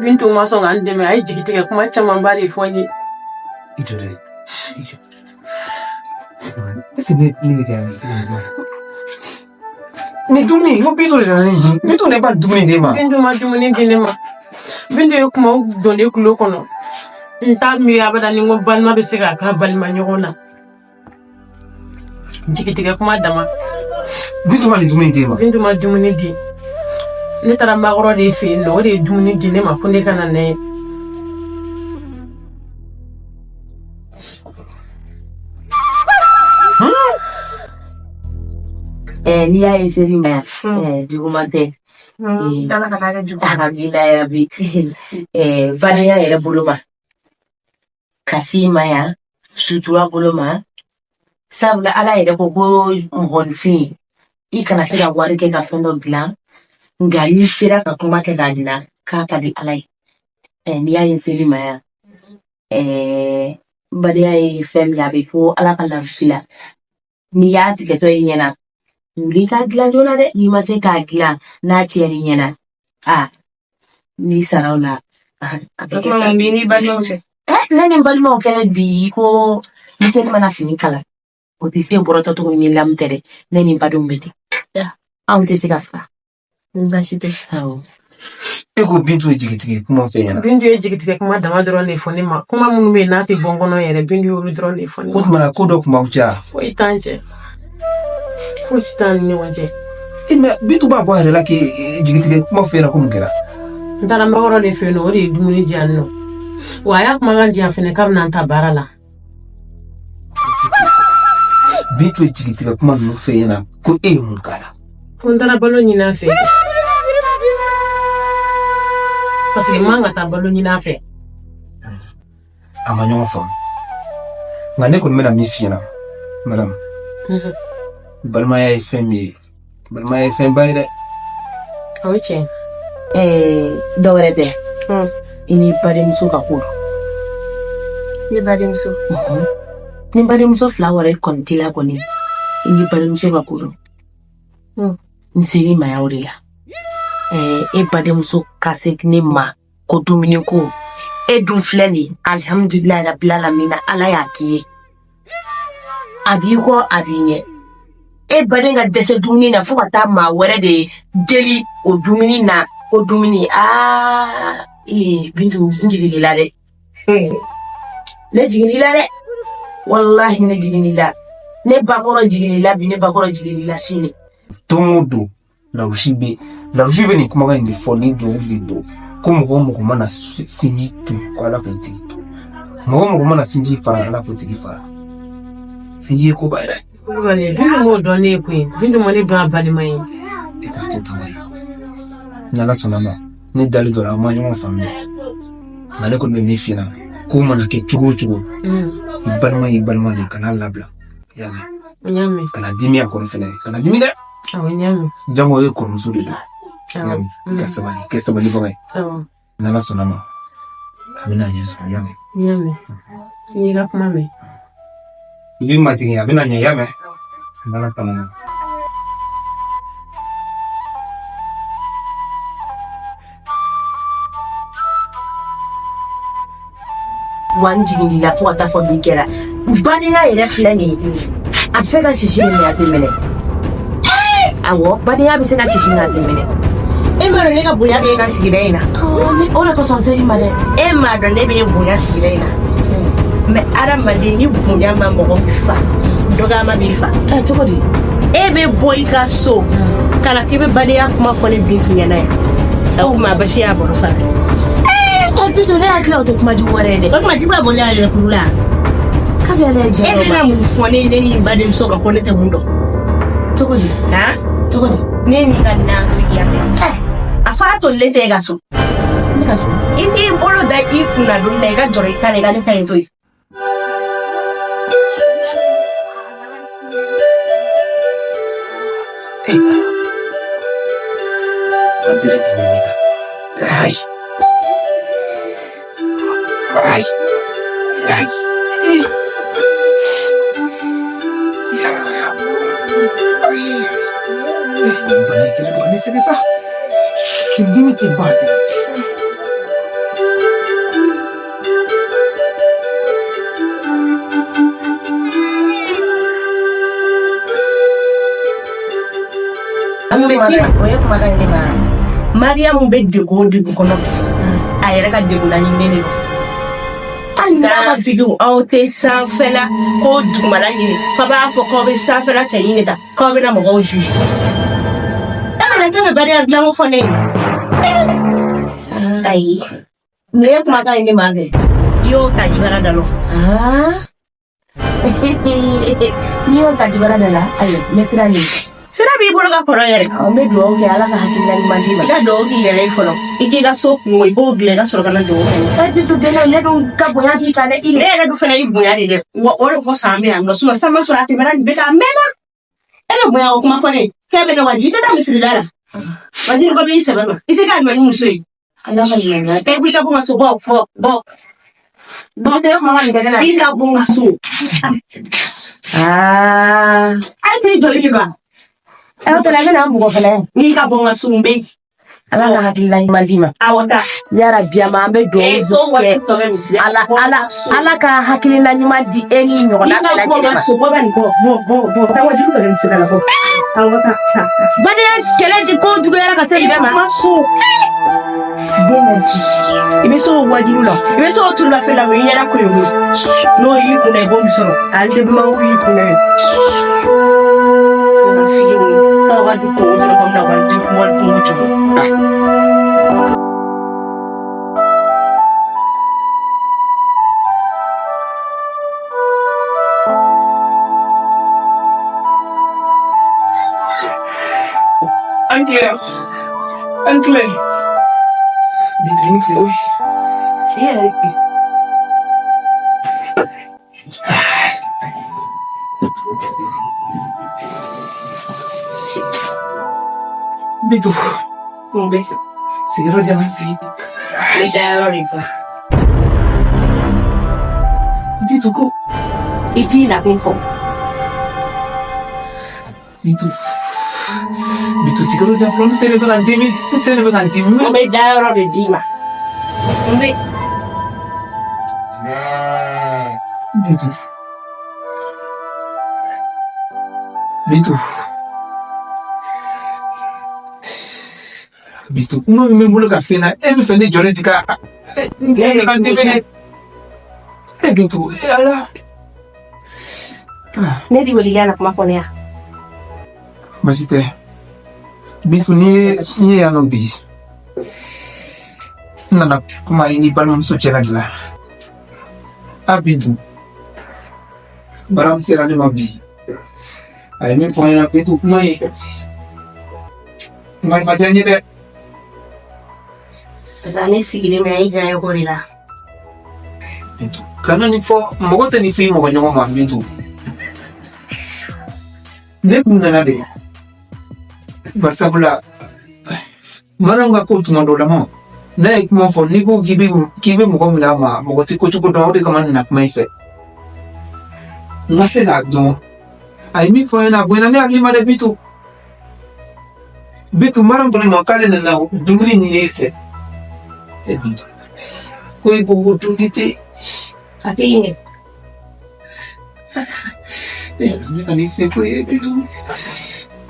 Bintu ma sɔn k'an dɛmɛ, a ye jigitigɛ kuma camanba de fɔ n ye. I jɔ dɛ, i jɔ. Est-ce que ne bɛ kɛ nin dumuni n ko Bintu de nana ni nin Bintu de b'a dumuni d'e ma. Bintu ma dumuni di ne ma. Bintu ye kumaw don ne tulo kɔnɔ. N t'a miiri abada ni n ko balima bɛ se k'a k'a balima ɲɔgɔn na. Jigitigɛ kuma dama. Bintu ma nin dumuni d'e ma. Bintu ma dumuni di. Ne taara makɔrɔ de fɛ yen nɔ, o de ye dumuni di ne ma ko ne ka na n'a ye. N'i y'a ye seri ma yan juguman tɛ. Ala kana kɛ jugu. Amina yarabi. Badenya yɛrɛ bolo ma ka s'i ma yan sutura bolo ma sabula ala yɛrɛ ko ko mɔgɔninfin i kana se ka wari kɛ ka fɛn dɔ dilan nka n'i sera ka kuma kɛ k'a dilan k'a ka di ala ye. N'i y'a ye seri ma yan badenya ye fɛn min ye a bɛ fɔ ala ka larusi la n'i y'a tigɛtɔ i ɲɛna wuli k'a dilan joona dɛ n'i ma se k'a dilan n'a tiɲɛn'i ɲɛna a n'i sara o la a bɛ kɛ sa. Mun b'i n'i balimaw cɛ? Ne ni n balimaw kɛlen bi ko miseli mana fini kala o tɛ fiɲɛ bɔrɔtɔ cogo min ni lamu tɛ dɛ. Ne ni n badenw bɛ ten, anw tɛ se ka fila. Baasi tɛ. Awɔ. E ko Bintu ye jigitigɛ kuma f'e ɲɛna? Bintu ye jigitigɛ kuma dama dɔrɔn de fɔ ne ma. Kuma minnu bɛ yen n'a tɛ bɔ n kɔnɔ yɛrɛ, Bintu y'olu dɔrɔn de fɔ ne O ma. tuma na ko dɔ tun b'aw cɛ wa? Foyi t'an cɛ, fosi t'an ni ɲɔgɔn cɛ. E mais Bintu b'a bɔ a yɛrɛ la k'e jigitigɛ kuma f'e ɲɛna ko mun kɛra? N taara n bakɔrɔ de fɛ yen nɔ, o de ye dumuni di yan nɔ. Wa a y'a kumakan di yan fɛnɛ k'a bɛna n ta baara la. Bintu ye jigitigɛ kuma ninnu f'e ɲɛna ko e ye mun k'a la? Ko n taara balo ɲini a fɛ, parce que n man ka taa balo ɲini a fɛ. A ma ɲɔgɔn faamu, nka ne kɔni bɛna min f'i ɲɛna, madame, balimaya ye fɛn min ye, balimaya ye fɛnba ye dɛ. O ye tiɲɛ. Dɔ wɛrɛ tɛ, i ni badenmuso ka ko don. Ne badenmuso? Ni badenmuso fila wɛrɛ kɔni t'i la kɔni, i ni badenmuso ka ko don. N ser'i ma yan o de la. E badenmuso ka se ne ma ko dumuni ko, e dun filɛ nin ye, alihamudulilayi rabil alamina, Ala y'a k'i ye, a b'i kɔ, a b'i ɲɛ. E baden ka dɛsɛ dumuni na fo ka taa maa wɛrɛ de deli o dumuni na ko dumuni. Aa ee, Bintu, n jigin'i la dɛ, ne jigin'i la dɛ, walahi ne jigin'i la. Ne bakɔrɔ jigin'i la bi, ne bakɔrɔ jigin'i la sini. Don o don Lawusi bɛ nin kumakan in de fɔ ni duwawu de don ko mɔgɔ o mɔgɔ mana sinji tu, ko Ala k'o tigi tu, mɔgɔ o mɔgɔ mana sinji fara, Ala k'o tigi fara. Sinji ye koba yɛrɛ. Kulubali, Bintu m'o dɔn ne ye koyi. Bintu ma ne dɔn a balima ye. E k'a to tan ye, n'Ala sɔnna ma, ne dalen dɔ la, an ma ɲɔgɔn faamuya, nka ne kɔni bɛ min f'i ɲɛna, ko mana kɛ cogo o cogo, i balima y'i balima de ye, kana labila, i y'a mɛn? N y'a mɛn. Kana dimi a kɔrɔ fɛnɛ, kana dimi dɛ. Awɔ, n y'a mɛn. Jango e kɔrɔmuso de don, i y'a mɛn? I ka sabali, kɛ sabalibaga ye. N'Ala sɔnna ma, a bɛna ɲɛ sɔrɔ, i y'a mɛn? N y'a mɛn, n y'i ka kuma mɛn. I b'i majigin, a bɛna ɲɛ, i y'a mɛn? N'Ala sɔnna ma. Wa n jigin'i la fo ka taa fɔ bi kɛra badenya yɛrɛ filɛ nin ye, a bɛ se ka sisi minɛ, a tɛ minɛ. Awɔ, badenya bɛ se ka sisi nka a tɛ minɛ. E m'a dɔn ne ka bonya bɛ e kan sigida in na? O de kosɔn n ser'i ma dɛ. E m'a dɔn ne bɛ e bonya sigida in na? Mais adamaden, ni bonya ma mɔgɔ min fa, dɔgɔyama b'i fa. Ɛ, cogo di? E bɛ bɔ i ka so ka na k'i bɛ badenya kuma fɔ ne Bintu ɲɛna yan, o tuma basi y'a bolo fana. Ɛ Bintu, ne hakili la o tɛ kuma jugu wɛrɛ ye dɛ. O tuma jugu b'a bolo a yɛrɛ kuru la. Kabi Ala ye E diɲɛ bɛna mun fɔ ne ni n badenmuso kan ko ne tɛ mun dɔn? Cogo di? Han? Cogo di? Ne n'i ka nafigiya tɛ. A fɔ a tolilen tɛ e ka so. Ne ka so? I t'i bolo da i kunna don na, i ka jɔrɔ i ta la, i ka ne ta in to yen. Ay. Ay. Ay. Bana in kɛlen don ka ne sɛgɛn sa. Dimi tɛ ban ten. O ye kumakan ye ne ma. Mariyamu bɛ degun o degun kɔnɔ bi, a yɛrɛ ka degun na ɲininen de don. Hali n'a ma figiw, aw tɛ sanfɛla ko dugumala ɲini, f'a b'a fɔ k'aw bɛ sanfɛla cɛ ɲini ta, k'aw bɛna mɔgɔw juge. E mana kɛ bɛ badenya dilanko fɔ ne ye. Ayi. Nin ye kumakan ye ne ma kɛ. I y'o ta jibara da la. N'i y'o ta dibara da la, ayiwa, n bɛ sira ɲini. Sira b'i bolo ka kɔrɔ yɛrɛ. N bɛ dugawu kɛ, Ala ka hakilina ɲuman d'i ma. I ka dugawu k'i yɛrɛ ye fɔlɔ. I k'i ka so kungo, i b'o dilan, i ka sɔrɔ ka na dugawu kɛ. E tɛ to den ne dun ka bonya b'i kan dɛ, i Ne yɛrɛ dun fana y'i bonya de dɛ. Wa o de kosɔn an bɛ yan nɔ. Sinon san ma sɔrɔ a tɛmɛna nin bɛɛ kan a mɛnna. E bɛ bonya o kuma fɔ ne ye. Fɛn bɛɛ kɛ wajibi. I tɛ taa misiri da la. Wajibi ko b'i sɛbɛ ma. I tɛ kɛ alimami muso ye. Ala ka ɲuman. Bɛɛ b'i ka bɔ n ka so, bɔ bɔ bɔ. Bɔ tɛ kuma nin kɛ ne la. I ka bɔ n ka so. Aa. Hali sini joli de b'a. Ɛ, o tɛ la, i bɛna n bugɔ fɛnɛ. N'i ka bɔ n ka so, n bɛ yen. Ala ka hakilina ɲuman d'i ma. Awɔ, taa. Yarabi a ma, an bɛ dugawu kɛ. Ala ala ala ka hakilina ɲuman di e ni ɲɔgɔnna bɛɛ lajɛlen ma. Bɔ bani, bɔ bɔ bɔ bɔ. Taa wajibi tɔ bɛ misiri la, bɔ. Awɔ, taa taa. Badenya kɛlɛ di ko juguyara ka se nin bɛɛ ma. So. Dieu merci. I bɛ se o wajibi la, i bɛ se o tuluba feere la, o y'i ɲɛda koyo. N'o y'i kunna, i b'o min sɔrɔ. Ale de bɛ y'i kunna ye. Ka fili ni taa wari di kungo dɔrɔn komi na wari di wari kungo cogo. An tile, an tile. Bintu, i ni tile oyi. I yɛrɛ bi. Bintu, Mun bɛ? Sigiyɔrɔ di yan ka n sigi. N bɛ dayɔrɔ de fɔ. Bintu ko. I t'i nakun fɔ. Bintu. Bintu, sigiyɔrɔ di yan fɔlɔ, n sen de bɛ ka n dimi. N sen de bɛ ka n dimi. N bɛ dayɔrɔ de d'i ma. N bɛ. Bintu. Bintu. Bintu, kuma min bɛ n bolo ka f'i ɲɛna, e bɛ fɛ ne jɔlen de ka n sen bɛ ka n dimi dɛ. E Bintu, e Ala. Ne de wele na kuma fɔ ne ya. Baasi tɛ. Bintu, n'i ye n ye yan nɔ bi, n nana kuma i ni balimamuso cɛla de la. A Bintu, Baram sera ne ma bi. A ye min fɔ n ɲɛna, Bintu, kuma in, kuma in ma diya n ye dɛ. Parce que ne sigilen bɛ i diya ko de la. Bintu, kana nin fɔ, mɔgɔ tɛ nin fɔ i mɔgɔ ɲɔgɔn ma, Bintu. Ne kun nana de. Barisabula Mariam ka ko tuma dɔ la ma, n'a ye kuma fɔ, n'i ko k'i bɛ mɔgɔ minɛ a ma, mɔgɔ tɛ ko cogo dɔn, o de kama n nana kuma i fɛ. N ka se k'a dɔn. A ye min fɔ n ɲɛna, a bonyana ne hakili ma dɛ, Bintu. Bintu, Mariam ko ne ma k'ale nana dumuni ɲini e fɛ. E Bintu, ko e ko ko dumuni tɛ yen. A tɛ yen dɛ. Ne ka nin seko ye, Bintu.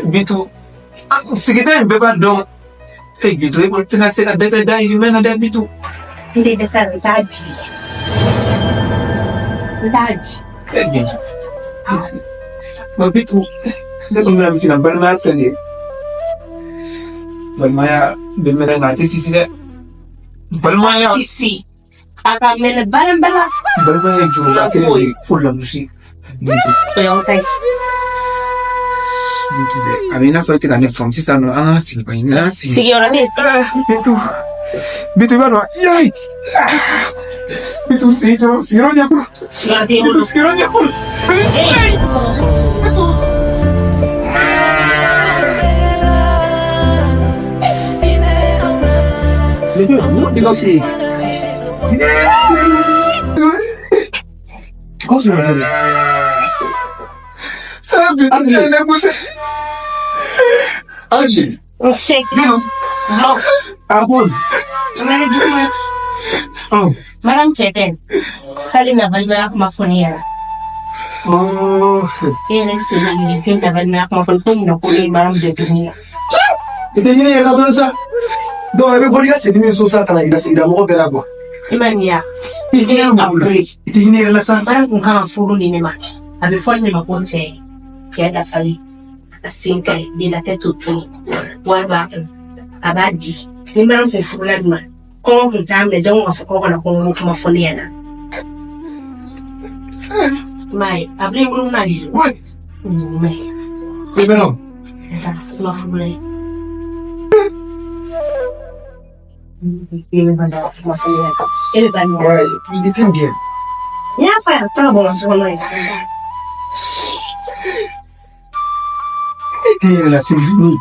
Bintu, sigida in bɛɛ b'a dɔn. E Bintu, e kɔni tɛna se ka dɛsɛ dahirimɛ na dɛ, Bintu. N tɛ dɛsɛ, n t'a di. N t'a di. E Bintu. Bintu. Ma Bintu, ne kɔni bɛna min f'i ɲɛna, balimaya filɛ nin ye. Balimaya bɛ mɛnɛ nka a tɛ sisi dɛ. Balimaya. Sisi. A ka mɛnɛ baara bɛɛ la. Balimaya ye juruba kelen de ye fo lagosi. Bintu. O y'aw ta ye. Bintu dɛ, a bɛ i n'a fɔ e tɛ ka ne faamu sisan nɔ, an ka sigi ba in, n'an sigi. Sigiyɔrɔ tɛ. Bintu, Bintu, i b'a dɔn, yayi. Bintu, sigi jɔ, sigiyɔrɔ di yan fɔlɔ. Sigiyɔrɔ tɛ n Bintu, bolo. sigiyɔrɔ di yan fɔlɔ. Bintu. Gawusu. Gawusu yɛrɛ de. Ah, Bintu, ne poussé. Ayi. N se. Bintu. Non. A ko. Oh. Mariam cɛ tɛ. K'ale na balimaya kuma fɔ ne ɲɛna. Oh. E yɛrɛ sen na nin fɛn na balimaya kuma fɔ ne ko mun na ko ne ye Mariam jɛ dumuni na. I tɛ hinɛ yɛrɛ la dɔɔni sa. Donc i bɛ bɔ n'i ka segin min so sa ka na yira sigida mɔgɔ bɛɛ la quoi. I ma nin ya. I hinɛ mɔgɔw la. I tɛ hinɛ yɛrɛ la sa. Mariam kun kan ka furu nin ne ma. A bɛ fɔ ne ma ko cɛ. Cɛ dafalen. A sen ka ɲi, de la tête aux pieds. Wari b'a kun. A b'a di. Ni Mariam kun furula nin ma, kɔngɔ kun t'a minɛ, donc ka fɔ kɔngɔ kana kɔngɔ kuma fɔ ne ɲɛna. I m'a ye, a bɛ wolo n'a ye. Ouais. Ɲuman ye. I bɛ nɔ. Kuma furu la ye. E bɛ taa nin. Ouais, il était bien. N y'a fɔ a ye, a tɛ ka bɔ n ka so kɔnɔ ye. E yɛrɛ la sen ni.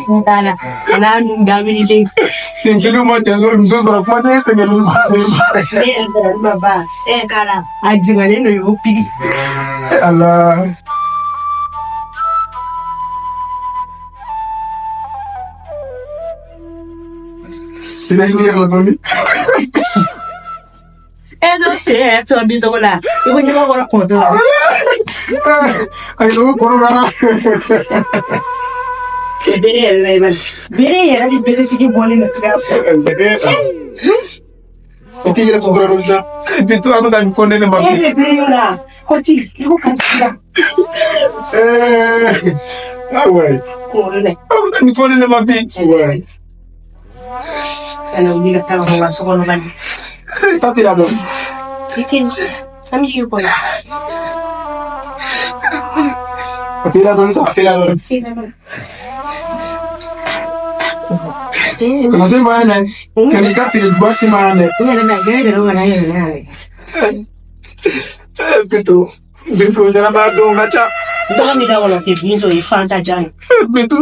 N t'a la. A n'a nun dabirilen. Sen kelen ma cɛ sɔrɔ, muso sɔrɔ, kuma tɛ e sen kelen ma. Ne yɛrɛ ma ba, e k'a la. A jigalen don, y'o pigi. Ala. I tɛ hinɛ i yɛrɛ la dɔɔni. E t'o sen yɛrɛ tɔ bin cogo la i ko ɲɛma kɔrɔ kɔntɔ la. A yɛrɛ ko kɔnɔbara. Bere yɛrɛ la i b'a bere yɛrɛ ni beretigi bɔlen don cogoya fɛ. I t'i yɛrɛ sutura dɔɔni sa. Bintu a bɛ ka nin fɔ ne de ma E bi. bɛ bere yɔrɔ la kɔti i ko ka jira Awa. kunkolo la. A bɛ ka nin fɔ ne de ma bi. Ouais. Kana wuli ka taa ka bɔ n ka so kɔnɔ bani. Ta teliya dɔɔni. I tɛ an bɛ k'i kɔnɔ. A teliya dɔɔni sa, a teliya dɔɔni. Kana se ma yan dɛ. Kana i ka tere juguya se ma yan dɛ. N yɛrɛ la gɛrɛ gɛrɛ ka na n yɛrɛ la yɛrɛ. Bintu, Bintu ɲɛnamaya don ka ca. N tɔgɔ min da kɔnɔ tɛ Bintu ye Fanta Jan ye. Bintu.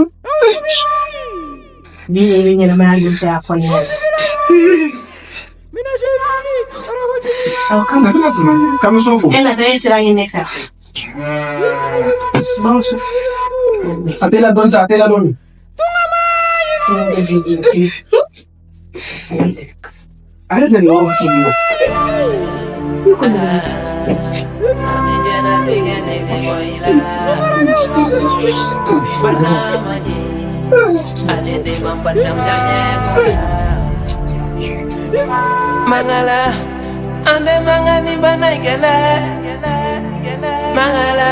Bi de bɛ ɲɛnamaya don cɛ a fɔ ne ɲɛna. Awɔ kama. Ne bɛna sina k'an bɛ so fo. E natɔ e sira ɲini ne fɛ. Bamuso. A teliya dɔɔni sa, a teliya dɔɔni. A yɛrɛ tɛ nin yɔrɔ ci bi o. Mangala, ande mangani bana ikele, mangala,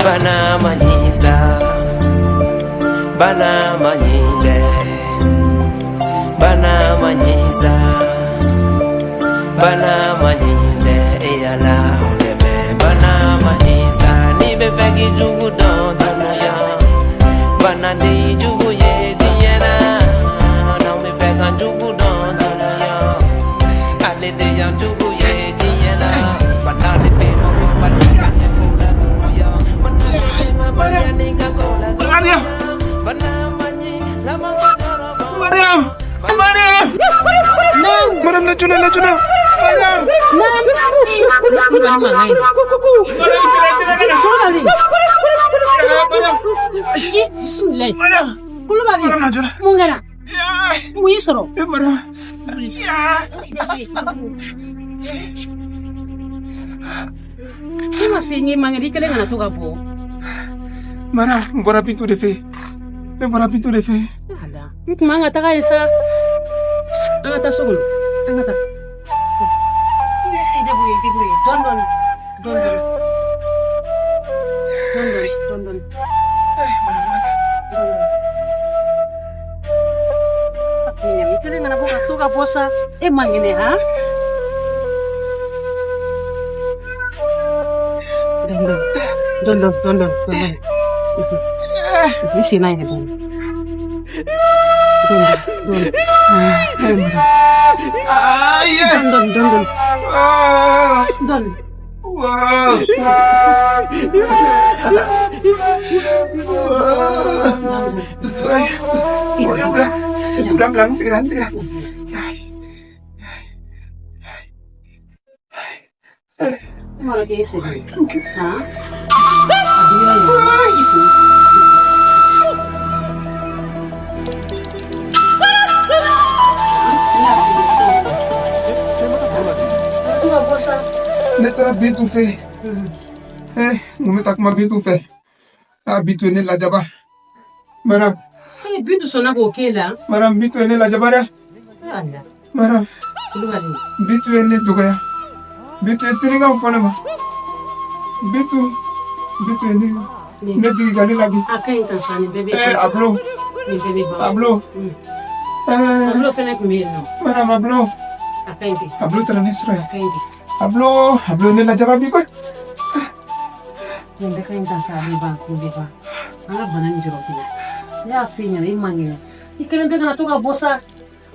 bana manyiza, bana manyinde, bana manyiza, bana manyinde, eyala ondeme, bana manyiza, ni befegi jugu don dunuya, bana de jugu ye diɲɛ na, n'anw bɛ fɛ ka jugu dɔn dunuya, ale de y'an jugu ye diɲɛ na, bana de bɛ mɔgɔ bana de ko la dunuya, bana de bɛ mabaya ni ka ko la dunuya, bana man ɲi laban ka jɔrɔ bɔ. Mariam! Mariam! Mariam ne joona ne joona. Mariam! Kulubali mankan ye. Mariam teliya teliya ka na. Kulubali. Mariam! Bisimilayi. Mariam! Kulubali. Mariam na joona. Mun kɛra? Mun y'i sɔrɔ? Mariam. Ne ma f'i ye man kɛnɛ i kɛlen kana to ka bɔ. Mariam, n bɔra Bintu de fɛ yen. Ne bɔra Bintu de fɛ yen. Ala, n tun man ka taga yen sa. An ka taa so kɔnɔ. An ka taa. I débrouille, débrouille. Dɔɔni dɔɔni. Dɔɔni dɔɔni. Dɔɔni dɔɔni, dɔɔni dɔɔni. I kɛlen kana bɔ ka so ka bɔ sa. E man kɛnɛ han? Dɔɔni dɔɔni. Dɔɔni dɔɔni, dɔɔni dɔɔni, dɔɔni dɔɔni. I sen na yɛlɛ dɔɔni. Dɔɔni dɔɔni. Dɔɔni dɔɔni, dɔɔni dɔɔni. Dɔɔni. Pelan pelan sigira sigira. E m'a dɔn k'e sɛgɛn. Han? A digira yen. I fo. Ne taara Bintu fɛ yen. N ko n bɛ taa kuma Bintu fɛ. Ah, Bintu ye ne lajaba. Mariam, Ee, Bintu sɔnna k'o k'e la. Mariam, Bintu ye ne lajaba dɛ. Ala, Mariam, Kulubali. Bintu ye ne dɔgɔya. Bintu ye sinikanw fɔ ne ma. Bintu, Bintu ye ne ne digi ka ne labi. A ka ɲi tan sa, nin bɛɛ bɛ Eh, Ablo, Nin bɛɛ bɛ ban. Ablo. Eh, Ablo fɛnɛ tun bɛ yen nɔ. Mariam, Ablo. A ka ɲi ten. Ablo taara ne sɔrɔ yan. A ka ɲi ten. Ablo, Ablo ne lajaba bi koyi. Nin bɛɛ ka ɲi tan sa, a bɛ ban, nin bɛ ban. An ka bana nin jɔrɔ fɛnɛ. Ne y'a f'i ɲɛna, i man kɛnɛ. I kelen bɛɛ kana to ka bɔ sa.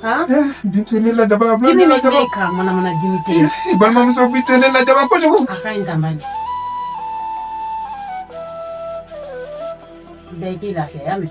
Han? Bintu ye ne lajaba, Ablo ye Dimi ne min lajaba. bɛ kan manamana dimi tɛ. I balimamuso Bintu ye ne lajaba kojugu. A ka ɲi tan bani. Da i k'i lafiya, y'a mɛn?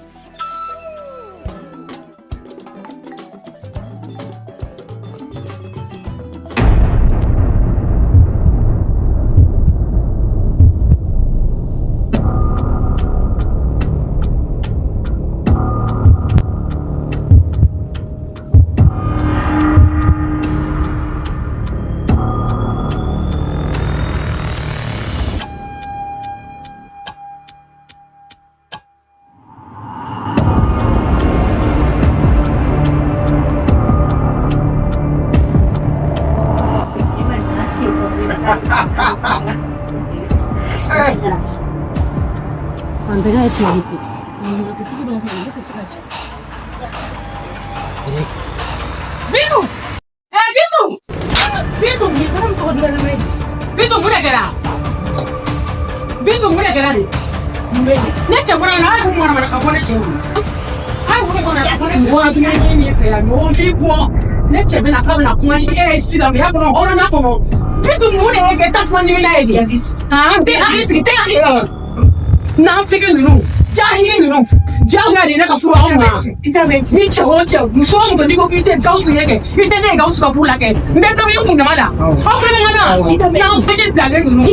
Fantanya ye tiɲɛ ye koyi. Ne tɛ se ka jɛ. Bintu! Eh, Bintu! Bintu! Bintu, mun de kɛra? Bintu, mun de kɛra de? Ne cɛ bɔra yan nɔ, a ye mun mana ka bɔ ne cɛ bolo? A ye mun mana ka bɔ ne cɛ bolo? Bɔra dumuni ɲini min fɛ yan, ɲɔgɔn k'i bɔ. Ne cɛ bɛna k'a bɛna kuma ni e ye sisan, ya kɔnɔ hɔrɔnya kɔnɔ. Bintu, mun de ye kɛ tasuma ɲimina ye de? Han, n tɛ hakili sigi, n tɛ hakili sigi. Nafigi ninnu, jahili ninnu, jagoya de ye ne ka furu aw ma. Ni cɛ o cɛ, muso o muso, n'i ko k'i tɛ Gawusu ye kɛ, i tɛ ne ye Gawusu ka furu la kɛ, n bɛ dɔ b'i kun dama la. Aw fana bɛ n ka na, nafigi bilalen ninnu,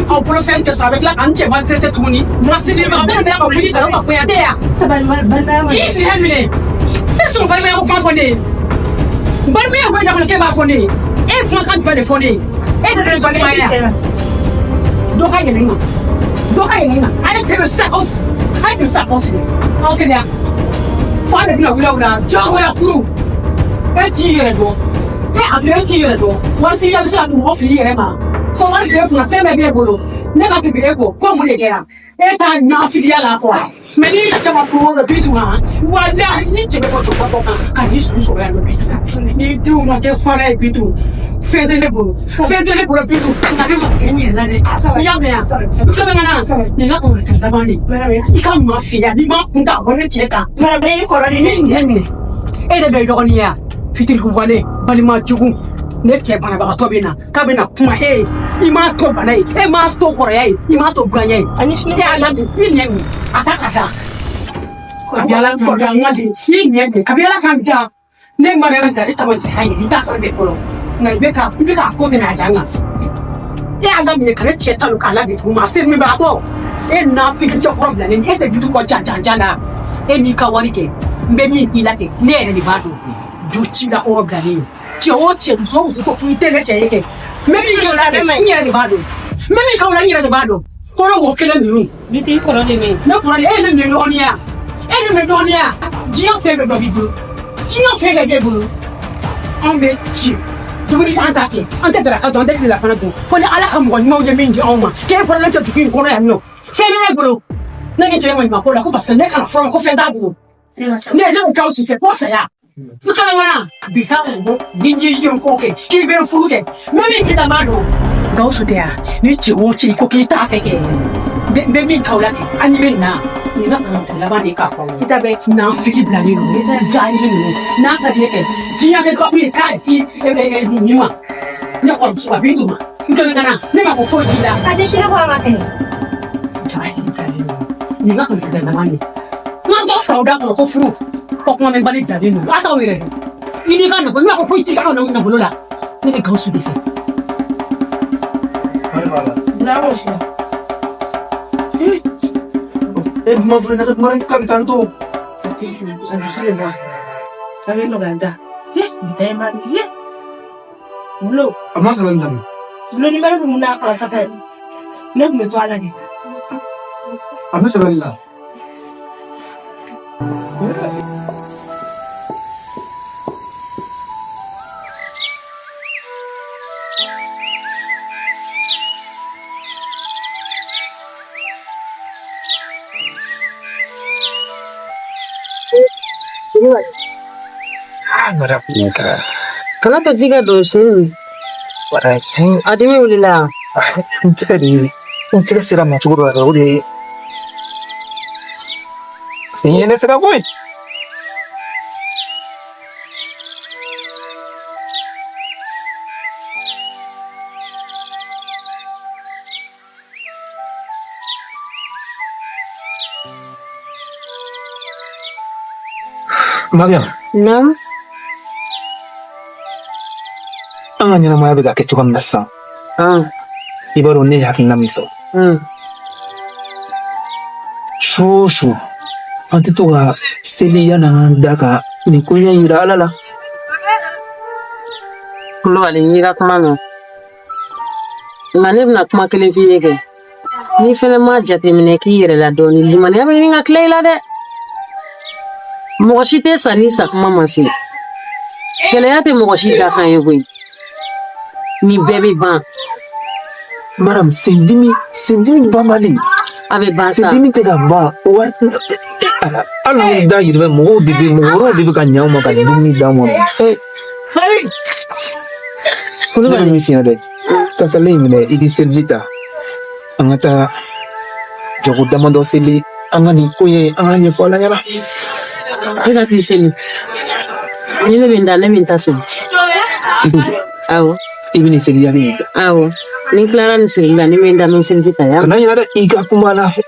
aw bolo fɛn tɛ sɔrɔ, a bɛ tila ka n cɛ maltraité tuguni. Masiribagatɔ bɛ tila ka wuli ka ka bonya tɛ yan. I minɛ minɛ, e sɔn balimaya ko kuma fɔ ne ye. Balimaya ko in kɔnɔ k'e b'a fɔ ne ye. E ye kumakan jumɛn de fɔ ne ye? E de bɛ balimaya. Dɔ ka yɛlɛ i ma. Dɔ ka yɛlɛ i ma. A ye tɛmɛ sisan k'aw sigi. A ye tɛmɛ sisan k'aw sigi. K'aw teliya. Fa de bɛna wuli aw la jagoya furu. E t'i yɛrɛ dɔn. E a bila e t'i yɛrɛ dɔn. Wari t'i la bɛ se ka mɔgɔ fili i yɛrɛ ma. Ko wari b'e kunna fɛn bɛɛ b'e bolo. Ne ka tugu e kɔ ko mun de kɛra? E t'a nafigiya la quoi. Mais n'i yɛrɛ caman kuru dɔ bi tun kan walahi ni cɛ bɛ bɔ jɔba kɔ kan ka n'i su sɔrɔ yan nɔ bi sisan ni denw ma kɛ fara ye bi tun fɛn tɛ ne bolo fɛn tɛ ne bolo bi tun nka ne ma kɛ n yɛrɛ la dɛ i y'a mɛn yan i tulo bɛ n ka na nin ka kɔrɔ laban de i ka maa fɛ yan n'i ma kun ta bɔ ne cɛ kan ni nin minɛ e de bɛ dɔgɔnin ya fitiriwale balima jugu ne cɛ banabagatɔ bɛ na k'a bɛna kuma e ye i m'a to bana ye e m'a to kɔrɔya ye i m'a to buranya ye e y'a lamin i ɲɛ min a ta ka da kabi ala k'an da n ka de i ɲɛ min kabi ala k'an da ne ma yɛrɛ da ne tama jɛ ka ɲɛ i t'a sɔrɔ bɛɛ fɔlɔ nka i bɛ ka i bɛ k'a ko tɛmɛ a dan kan e y'a laminɛ ka ne cɛ ta k'a labɛn dugu ma a seri min b'a tɔ e nafigi cɛkɔrɔ bilalen e tɛ du kɔ jan jan jan la e n'i ka wari kɛ n bɛ min k'i la kɛ ne yɛrɛ de b'a dɔn du ci la hɔrɔn bilalen ye cɛ o cɛ muso o muso ko k'i tɛ ne cɛ ye kɛ n bɛ min kɛ o la dɛ n yɛrɛ de b'a dɔn n bɛ min kɛ o la n yɛrɛ de b'a dɔn kɔrɔ wo kelen ninnu Ni t'i kɔrɔ de ne ne kɔrɔ de e ye ne minɛ dɔgɔnin ya e ne minɛ dɔgɔnin ya diɲɛ fɛn bɛɛ dɔ b'i bolo diɲɛ fɛn bɛɛ b'e bolo anw bɛ ci dumuni an t'a kɛ an tɛ daraka dun an tɛ tilelafana dun fo ni ala ka mɔgɔ ɲumanw ye min di anw ma k'e bɔra tɛ dugu in kɔnɔ yan nɔ fɛn bɛ ne bolo ne ni cɛ ma ɲuman ko la ko parce que ne kana fɔlɔ ko fɛn t'a bolo ne ne bɛ Gawusu fɛ fo saya n kana ŋana bi taa mɔgɔ ni n y'i ye ko kɛ k'i bɛ furu kɛ n bɛ min k'i la n b'a dɔn Gawusu tɛ yan ni cɛ o cɛ ko k'i t'a fɛ kɛ n bɛ min k'aw la kɛ an ɲɛ bɛ nin na nin ka kɔnɔntɔn laban de k'a fɔ nafigi bilalen ninnu jahili ninnu n'a ka di ye kɛ diɲɛ kɛ gabu ye k'a di nin ma ne kɔrɔmuso ma Bintu ma n kɛlen ka na ne ma ko foyi k'i la A tɛ sini ko a ma kɛ. jahili bilalen ninnu nin ka kɔnɔntɔn laban de n'an tɔ sɔrɔ da kɔnɔ ko furu ko kuma mɛnbali bilalen ninnu a t'aw yɛrɛ dɔn i n'i ka nafolo ne ma ko foyi t'i ka nafolo la ne bɛ Gawusu de fɛ. Wari b'a la. E dun ma fɔ ne ka kuma k'a bɛ taa to. A dusu bɛ bɔ a bɛ nɔgɔya da bi ma ye bulo A ma sɛbɛn daminɛ. Bulo ni mara mun n'a kɔrɔ sanfɛ ne tun bɛ to a la de. A bɛ sɛbɛn la. Ah, madame. Kana to ji ka don sen. Wala sen. A dimi wulila. N tɛgɛ de n tɛgɛ sera ma cogo dɔ la o de ye sen ye ne sɛgɛn koyi. Mariam, Naam. An ka ɲɛnamaya bɛ ka kɛ cogo min na sisan, i b'a dɔn ne ye hakilina min sɔrɔ. Su o su, an tɛ to ka seli yanni an k'an da ka nin koɲɛ in yira Ala la. Kulubali, n y'i ka kuma mɛn. Nka ne bɛna kuma kelen f'i ye kɛ. N'i fɛnɛ ma jateminɛ k'i yɛrɛ la dɔɔni, limaniya bɛ ɲini ka tila i la dɛ. Mɔgɔ si tɛ sa n'i sa kuma ma se. Gɛlɛya tɛ mɔgɔ si dakan ye koyi. Nin bɛɛ bɛ ban. Maram, sendimi, sendimi banbali. A bɛ ban sa. Sendimi tɛ ka ban. Wari ala ala anw dayirimɛ mɔgɔw de bɛ mɔgɔ wɛrɛw de bɛ ka ɲɛ anw ma ka dumuni d'anw ma. Ee, ne bɛ min f'i ɲɛna dɛ, tasalen in minɛ i k'i seliji ta. An ka taa jɔko damadɔ seli an ka nin ko ye an ka ɲɛfɔ Ala ɲɛna. E ka t'i seli. Ni ne bɛ n da ne bɛ n ta seli. I ko jɔ. Awɔ. I bɛ nin seli yanni i da. Awɔ. Ni n tilara nin selili la ne bɛ n da n bɛ seliji ta ya. Kana ɲinɛ dɛ i ka kuma Ala fɛ.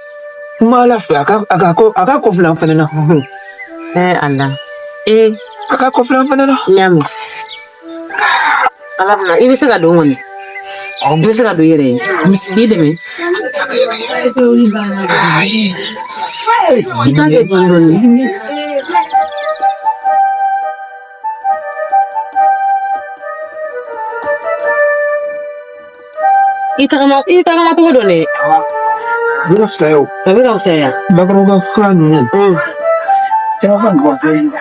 Kuma Ala fɛ a ka kɔfilɛ an fɛnɛ na. Ee Ala. Ee. A ka kɔfilɛ an fɛnɛ na. N y'a mɛn. Ala bɛna i bɛ se ka don kɔni. I bɛ se ka don i yɛrɛ ye. K'i dɛmɛ. Ayi. I t'a kɛ dɔɔni dɔɔni. I tagama cogo dɔn dɛ. A bɛ ka fisaya o. A bɛ ka fisaya. Bakɔrɔba fura ninnu. Caman ka nɔgɔn dɔɔnin.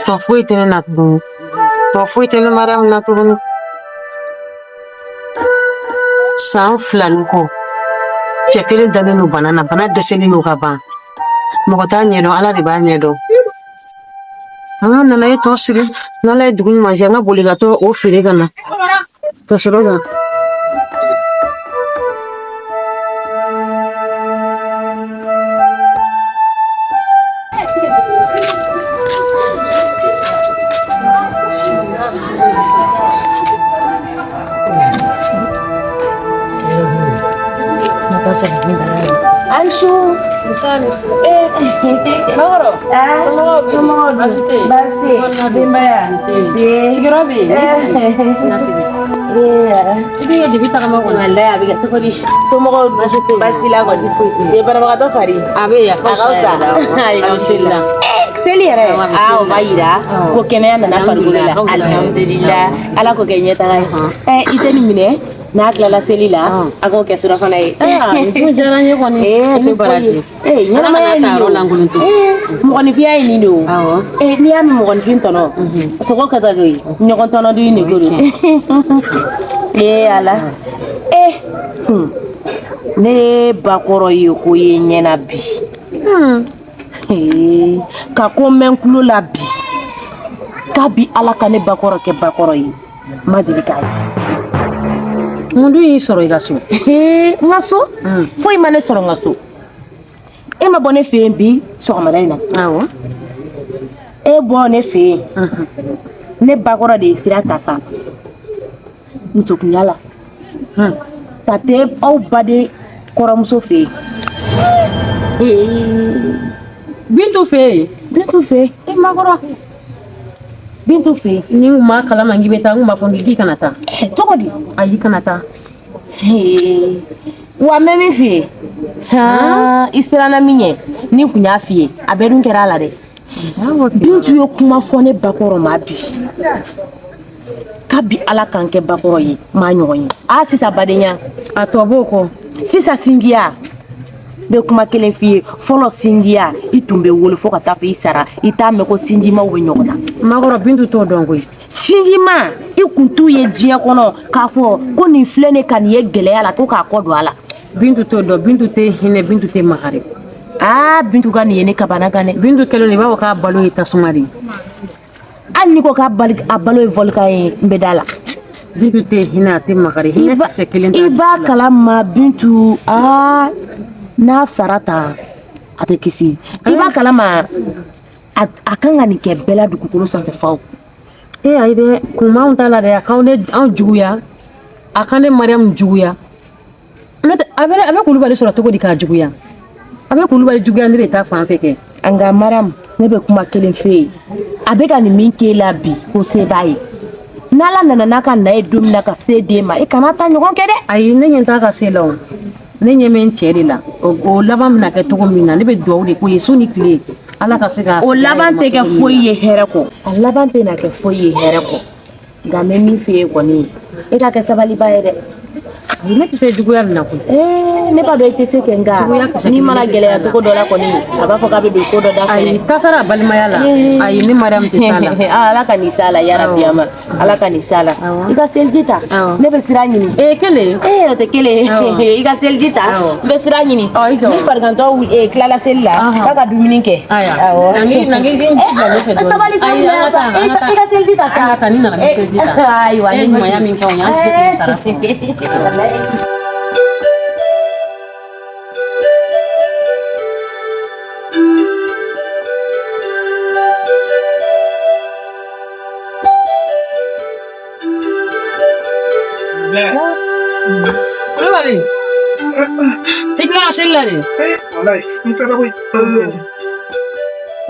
Tɔ foyi tɛ ne na tuguni. Tɔ foyi tɛ ne Mariyamu na tuguni. San 2 ni kɔ. Cɛ kelen dalen don bana na, bana dɛsɛlen don ka ban. Mɔgɔ t'a ɲɛdɔn, Ala de b'a ɲɛdɔn. An ka nana ye tɔ siri, n'Ala ye dugu ɲuman jɛ, an ka boli ka taa o feere ka na. Ka sɔrɔ ka Ansu. Bakɔrɔ. Somɔgɔw bɛ di? Baasi tɛ yen. Baasi tɛ yen. Denbaya. Sigiyɔrɔ bɛ yen. Na sigi. I bɛ ka dibi tagama kɔni. Walayi a bɛ kɛ cogo di? Somɔgɔw baasi tɛ yen. Baasi la kɔni. Se banabagatɔ fari. A bɛ yen, a ka A ka fisa fisa. yɛrɛ la. A bɛ seli la. Seli yɛrɛ. Awɔ, a bɛ Aa seli o la. b'a yira ko kɛnɛya nana farikolo la. A ka fisa yɛrɛ. Alihamudulila. Ala k'o kɛ ɲɛtaga ye. I tɛ nin minɛ n'a tilala seli la a k'o kɛ surafana ye. Aa, nin dun diyara n ye kɔni. Ee, Ne baraji. Ee, ɲɛnamaya ye nin de yɔrɔ o. lankolon to. Ee, mɔgɔninfinya ye nin de o. Awɔ. Ee, n'i y'a mɛn mɔgɔninfin tɔnɔ, sogo kɛtɔ koyi, ɲɔgɔn tɔnɔ dun de ko don. Ee Ala. Ee, ne bakɔrɔ ye ko ye ɲɛna bi. Ee, ka ko mɛn kulo la bi. Kabi Ala ka ne bakɔrɔ kɛ bakɔrɔ ye. N ma deli k'a ye. Mun dun y'i sɔrɔ i ka so? Ee, n ka so? Foyi ma ne sɔrɔ n ka so. E ma bɔ ne fɛ yen bi sɔgɔmada in na. Awɔ. E bɔ ne fɛ yen. Ne bakɔrɔ de ye sira ta sa. Musokunya la. Ka taa aw baden kɔrɔmuso fɛ yen. Bintu fɛ yen. Bintu fɛ yen. E makɔrɔ. Bintu fɛ yen. Ni n kun b'a kalama k'i bɛ taa, n kun b'a fɔ k'i kana taa. Cogo di? Ayi, kana taa. Wa n bɛ min f'i ye. I siranna min ɲɛ ni n kun y'a f'i ye a bɛɛ dun kɛra a la dɛ. Bintu ye kuma fɔ ne bakɔrɔ ma bi. Kabi Ala k'an kɛ bakɔrɔ ye n m'a ɲɔgɔn ye. Aa sisan badenya. A tɔ b'o kɔ. Sisan sinjiya. N bɛ kuma kelen f'i ye fɔlɔ sinjiya i tun bɛ wolo fo ka taa fɔ i sara i t'a mɛn ko sinjimaw bɛ ɲɔgɔn na. Makɔrɔ Bintu t'o dɔn koyi. Sinjima i kun t'u ye diɲɛ kɔnɔ k'a fɔ ko nin filɛ nin ka nin ye gɛlɛya la ko k'a kɔ don a la. Bintu t'o dɔn, Bintu tɛ hinɛ, Bintu tɛ makari. Aa Bintu ka nin ye ne kabana kan dɛ. Bintu kɛlen don i b'a fɔ k'a balo ye tasuma de ye. Hali n'i ko k'a balo ye volcan ye n bɛ da la. Bintu tɛ hinɛ, a tɛ makari, hinɛ kisɛ kelen t'a I b'a dusu la. kalama Bintu aa n'a sara tan a tɛ kisi. I b'a kalama a kan ka nin kɛ bɛɛ la dugukolo sanfɛ faw. Ee ayi dɛ, kun b'anw ta la dɛ, a k'anw ne anw juguya, a ka ne Mariyamu juguya. N'o tɛ a bɛ Kulubali sɔrɔ cogo di k'a juguya? A bɛ Kulubali juguya ne de ta fan fɛ kɛ. Nka Mariyamu ne bɛ kuma kelen f'e ye. A bɛ ka nin min k'e la bi ko se b'a ye. N'Ala nana n'a ka na ye don min na ka se d'e ma e kana taa ɲɔgɔn kɛ dɛ. Ayi ne ɲɛ t'a ka se la o. Ne ɲɛ bɛ n cɛ de la. O laban bɛna kɛ cogo min na ne bɛ dugawu de k'o ye su ni tile. Ala ka se k'a O sigi a laban yɛrɛ ma tɛ kɛ cogo min foyi na. ye hɛrɛ kɔ. A laban tɛ na kɛ foyi ye hɛrɛ kɔ. Nka n bɛ min f'e ye kɔni e ka kɛ sabaliba ye dɛ. Ne tɛ se juguya nin na koyi. Ee, ne b'a dɔn i tɛ se kɛ, nka n'i mana gɛlɛya cogo dɔ la kɔni, a b'a fɔ k'a bɛ don ko dɔ da fɛ. Ayi, tasara balimaya la. Ayi, ne Mariam tɛ s'a la. Ala ka nin s'a la, yarabi ama. Ala ka nin s'a la. I ka seliji ta. Ne bɛ sira ɲini. Ee, kelen. Ee, o tɛ kelen. I ka seliji ta. N bɛ sira ɲini. Ni farigantɔ tilala seli la, k'a ka dumuni kɛ. Awɔ. Nangi bila ne fɛ dɔɔnin. Sabali, Ayi, an ka taa, an ka taa. i ka seliji ta sa. An ka taa, ni nana n bɛ seliji ta. Ayiwa. E ye ɲumanya min kɛ anw ye, an tɛ se k'i sara sɔrɔ. Kulubali, i tilala seli la de? Walayi, n tilala koyi.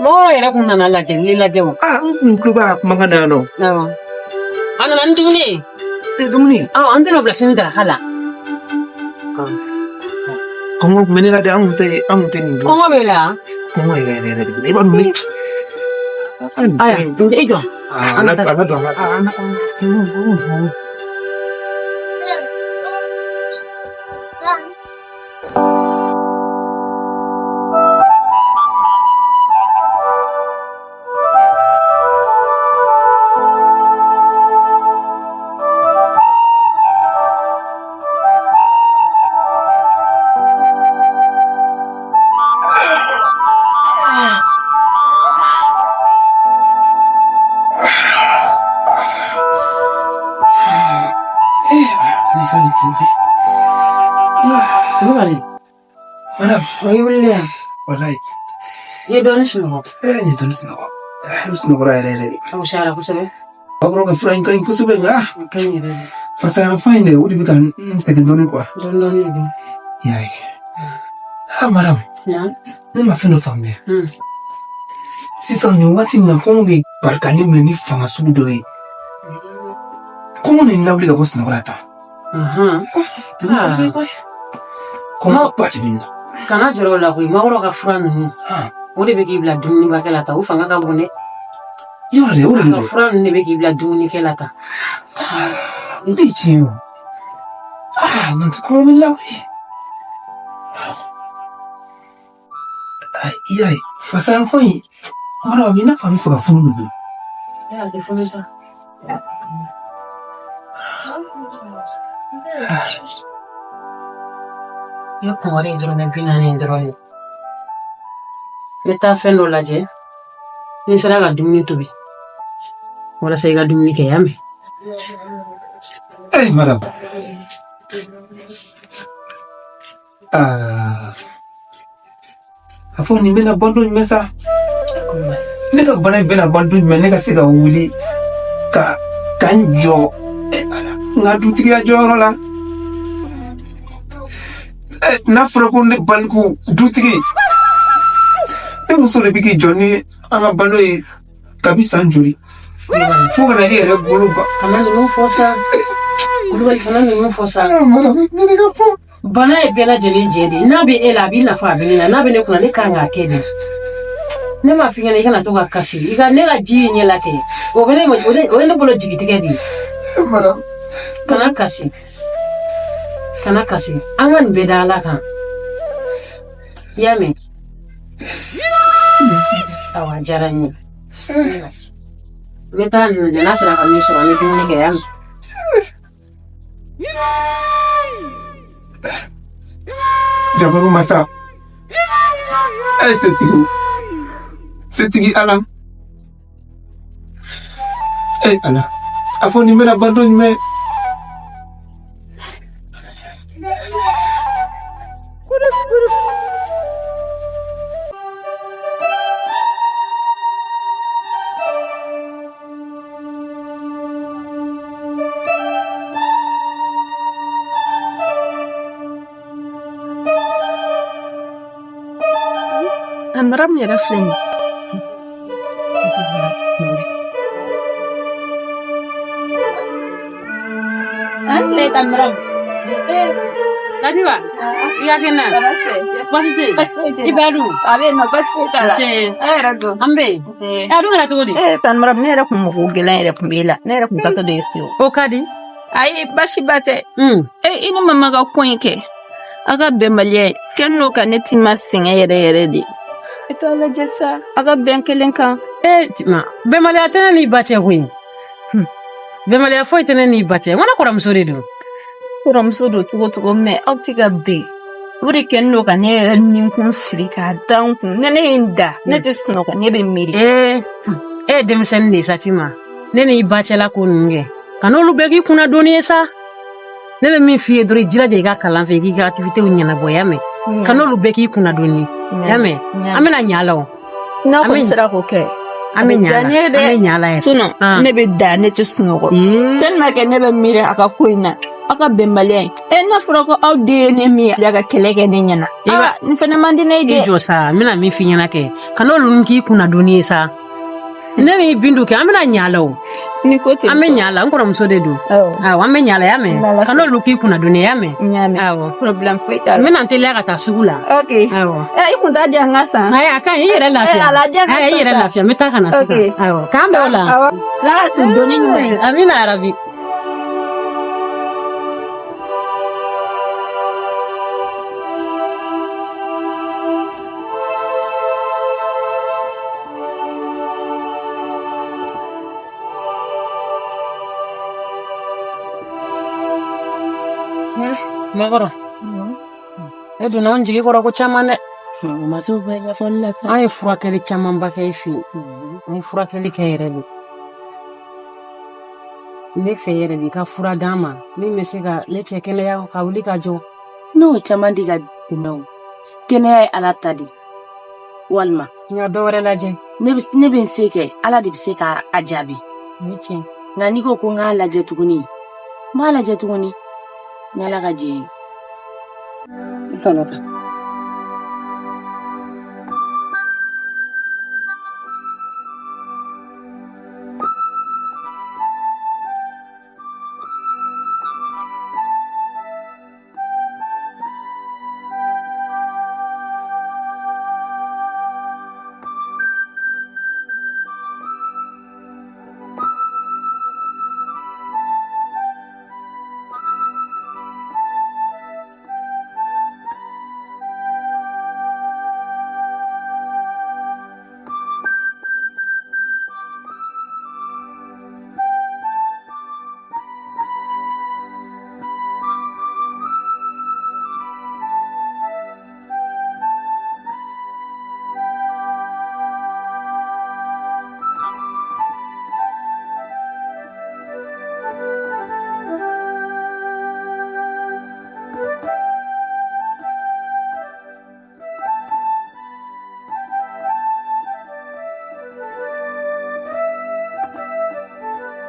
Mɔgɔw yɛrɛ kun nana lajɛli lajɛ o. Ah, n kun tulo b'a kumakan na yan nɔ. Awɔ. A nana ni dumuni ye. E, dumuni? Awɔ, an tɛna bila sini daraka la. Kɔngɔ kun bɛ ne la dɛ, an kun tɛ nin dun. Kɔngɔ b'e la? Kɔngɔ yɛrɛ yɛrɛ yɛrɛ de bɛ ne la. I b'a dɔn ne. Aya, i jɔ. Ah, ala don, an ka taa. Kulubali. Madame. O y'i wuli yan. Walayi. I ye dɔɔnin sunɔgɔ. N ye dɔɔnin sunɔgɔ. N sunɔgɔra yɛrɛ yɛrɛ de. A wusayara kosɛbɛ. Bakɔrɔ ka fura in ka ɲi kosɛbɛ, nka. O ka ɲi yɛrɛ de. Fasayanfan in dɛ, o de bɛ ka n sɛgɛn dɔɔnin quoi. Dɔɔnin dɔɔnin de don. I y'a ye. Ah, madame. Ne ma fɛn dɔ faamuya. Sisan nin waati in na, kɔngɔ bɛ barika ne minɛ ni fanga sugu dɔ ye. Kɔngɔ ni n lawuli ka bɔ sunɔgɔ la tan. Kɔngɔ ba de bɛ n na. Kana jɔrɔ o la koyi, makɔrɔ ka fura ninnu. O de bɛ k'i bila dumunibakɛ la tan, o fanga ka bon dɛ. Yɔrɔ de, o de A don. ka fura ninnu de bɛ k'i bila dumunikɛ la tan. O de ye tiɲɛ ye o. Ah, n'o tɛ kɔngɔ bɛ n la koyi. I y'a ye, fasayanfan in, kuma dɔ a bɛ i n'a fɔ a bɛ fɛ ka funu de koyi. A tɛ funu sa. I ye kɔngɔri in dɔrɔmɛ 40 in dɔrɔn ye. N bɛ taa fɛn dɔ lajɛ. Ni n sera ka dumuni tobi. Walasa i ka dumuni kɛ, y'a mɛn? Eh, madame. Ah. A fɔ nin bɛna ban don jumɛn sa? Ne ka bana in bɛna ban don jumɛn, ne ka se ka wuli ka n jɔ n ka dutigiya jɔyɔrɔ la? N'a fɔra ko ne baliku dutigi, ne muso de bɛ k'i jɔ ni an ka balo ye kabi san joli, fo ka na e yɛrɛ bolo ban. Kana ninnu fɔ sa. Kulubali, kana ninnu fɔ sa. Ne ka fɔ. Bana ye bɛɛ lajɛlen jɛ de ye. N'a bɛ e la, a b'i nafa, a bɛ ne la. N'a bɛ ne kunna, ne kan k'a kɛ de. Ne m'a f'i ɲɛna i kana to ka kasi. I ka ne ka ji ye ɲɛ la kɛ. O bɛ ne o ye ne bolo jigitigɛ de ye. Kana kasi. Kana kasi. An ka nin bɛɛ da Ala kan. I y'a mɛn? Awa, a diyara n ye. N bɛ taa nin lajɛ, n'a sera ka min sɔrɔ, an bɛ dumuni kɛ, y'a mɛn? Jabaru masa. Setigi. Setigi Ala. Ala. A fɔ nin bɛna ban don jumɛn? Maramu yɛrɛ filɛ nin ye. An tile tan Maramu. Ladiba, i ka kɛnɛ? Baasi tɛ yen? I ba dun? A bɛ yen nɔ, baasi foyi t'a la. Nse. E yɛrɛ dun? An bɛ yen. A dun kɛra cogo di? Tan Maramu, ne yɛrɛ kun mako gɛlɛn yɛrɛ kun b'e la. Ne yɛrɛ kun taatɔ de ye fiyewu. O ka di. Ayi, baasiba tɛ. E, i ni mama ka ko in kɛ. A ka bɛnbaliya ye kɛlen don ka ne tima sɛgɛn yɛrɛ yɛrɛ de. E t'a lajɛ sa, a ka bɛn kelen kan. E tima, bɛnbaliya tɛ ne n'i ba cɛ koyi. Bɛnbaliya foyi tɛ ne n'i ba cɛ. N ko ne kɔrɔmuso de don. Kɔrɔmuso don cogo cogo, mɛ aw tɛ ka bɛn. O de kɛlen don ka ne yɛrɛ ninkun siri k'a da n kun. Ne ye n da, ne tɛ sunɔgɔ, ne bɛ miiri. Ee, e ye denmisɛnnin de ye sa Tima. Ne n'i ba cɛla ko ninnu kɛ. Ka n'olu bɛɛ k'i kunna doni ye sa. Ne bɛ min f'i ye dɔrɔn, i jilaja i ka kalan fɛ, i k'i ka activitéw ɲɛnabɔ, y'a mɛn? Ka n'olu bɛɛ k'i kunna doni ye. Y'a mɛn? An bɛna ɲa a la o. N'a kɔni sera k'o kɛ, An bɛ ɲa a la. An bɛ ɲa a la yɛrɛ. Sinon, ne bɛ da, ne tɛ sunɔgɔ. Tellement que ne bɛ miiri a ka ko in na, aw ka bɛnbaliya in. E, n'a fɔra ko aw den ye ne min ye, a ka kɛlɛ kɛ ne ɲɛna. Aa, nin fana man di ne ye dɛ. I jɔ sa, n bɛna min f'i ɲɛna kɛ. Ka n'olu k'i kunna doni ye sa. Ne ni Bintu kɛ, an bɛna ɲa a la o. Ni ko ten. An bɛ ɲa a la, n kɔrɔmuso de don. Awɔ, an bɛ ɲa a la, y'a mɛn? Ka n'olu k'i kunna doni ye, y'a mɛn? Awɔ. Problème foyi t'a la. N bɛna n teliya ka taa sugu la. Ok. Awɔ. I kun t'a di an ka san. Ayi, a ka ɲi, i yɛrɛ lafiya. A lajɛ ka Ayi, i yɛrɛ san. lafiya, n bɛ taa ka na sisan. Ok. Awɔ, k'an bɛn o la. Awɔ. Ala ka tile donni ɲuman ye. Amina yarabi. Makɔrɔ, e donna anw jigi kɔrɔ ko caman dɛ. O ma se o bɛɛ ɲɛfɔli la sa. An ye furakɛli camanba kɛ e fɛ yen. An ye furakɛli kɛ yɛrɛ de. Ne fɛ yɛrɛ de, i ka fura d'an ma min bɛ se ka ne cɛ kɛnɛya ka wuli ka jɔ. N'o caman di ka tɛmɛ o. Kɛnɛya ye Ala ta de ye. Walima. N ka dɔ wɛrɛ lajɛ. Ne bɛ n se kɛ, Ala de bɛ se k'a jaabi. O ye tiɲɛ. Nka n'i ko ko n k'a lajɛ tuguni, n b'a lajɛ tuguni. Ni Ala ka jɛ ye. N tɔnɔ ta.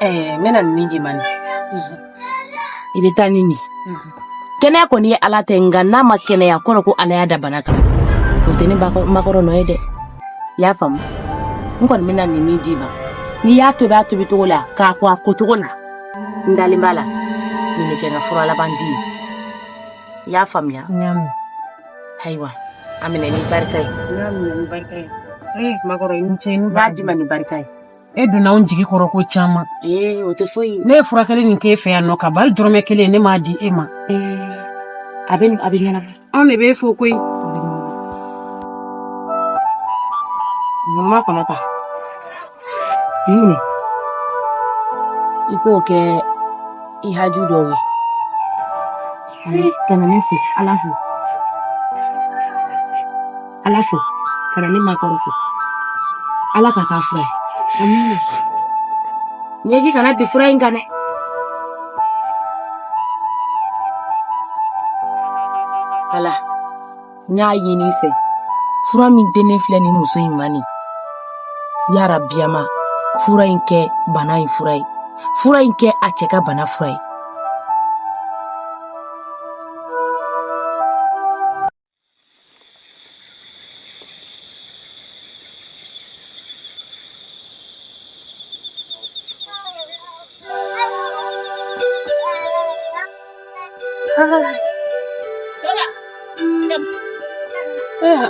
N bɛna nin d'i ma nin. I bɛ taa ni nin. Kɛnɛya kɔni ye Ala ta ye, nka n'a ma kɛnɛya kɔrɔ ko Ala y'a da bana kan. O tɛ ne makɔrɔ nɔ ye dɛ. I y'a faamu? N kɔni bɛna nin min d'i ma. N'i y'a tobi a tobi cogo la, k'a ko a ko cogo la, n dalen b'a la. Nin bɛ kɛ n ka fura laban di ye. I y'a faamuya? Ayiwa, a minɛ ni barika ye. N y'a minɛ ni barika ye. Ee, makɔrɔ, i ni ce. N b'a d'i ma ni barika ye. E donna anw jigi kɔrɔ ko caman. Ee, o tɛ foyi ye. Ne ye furakɛli nin k'e fɛ yan nɔ ka ban, hali dɔrɔmɛ kelen ne m'a di e ma. A bɛ a bɛ ɲɛnabɔ. Anw de b'e fo koyi. Ma kɔnɔ ta. Nin minɛ. I k'o kɛ i haju dɔw ye. Ka na ne fo, Ala fo. Ala fo, ka na ne makɔrɔ fo. Ala ka k'a fura ye. Amina. Ɲɛji kana bin fura in kan dɛ. Ala, n y'a ɲini i fɛ. Fura min dennen filɛ nin muso in ma nin. Yarabiyama, fura in kɛ bana in fura ye. Fura in kɛ a cɛ ka bana fura ye.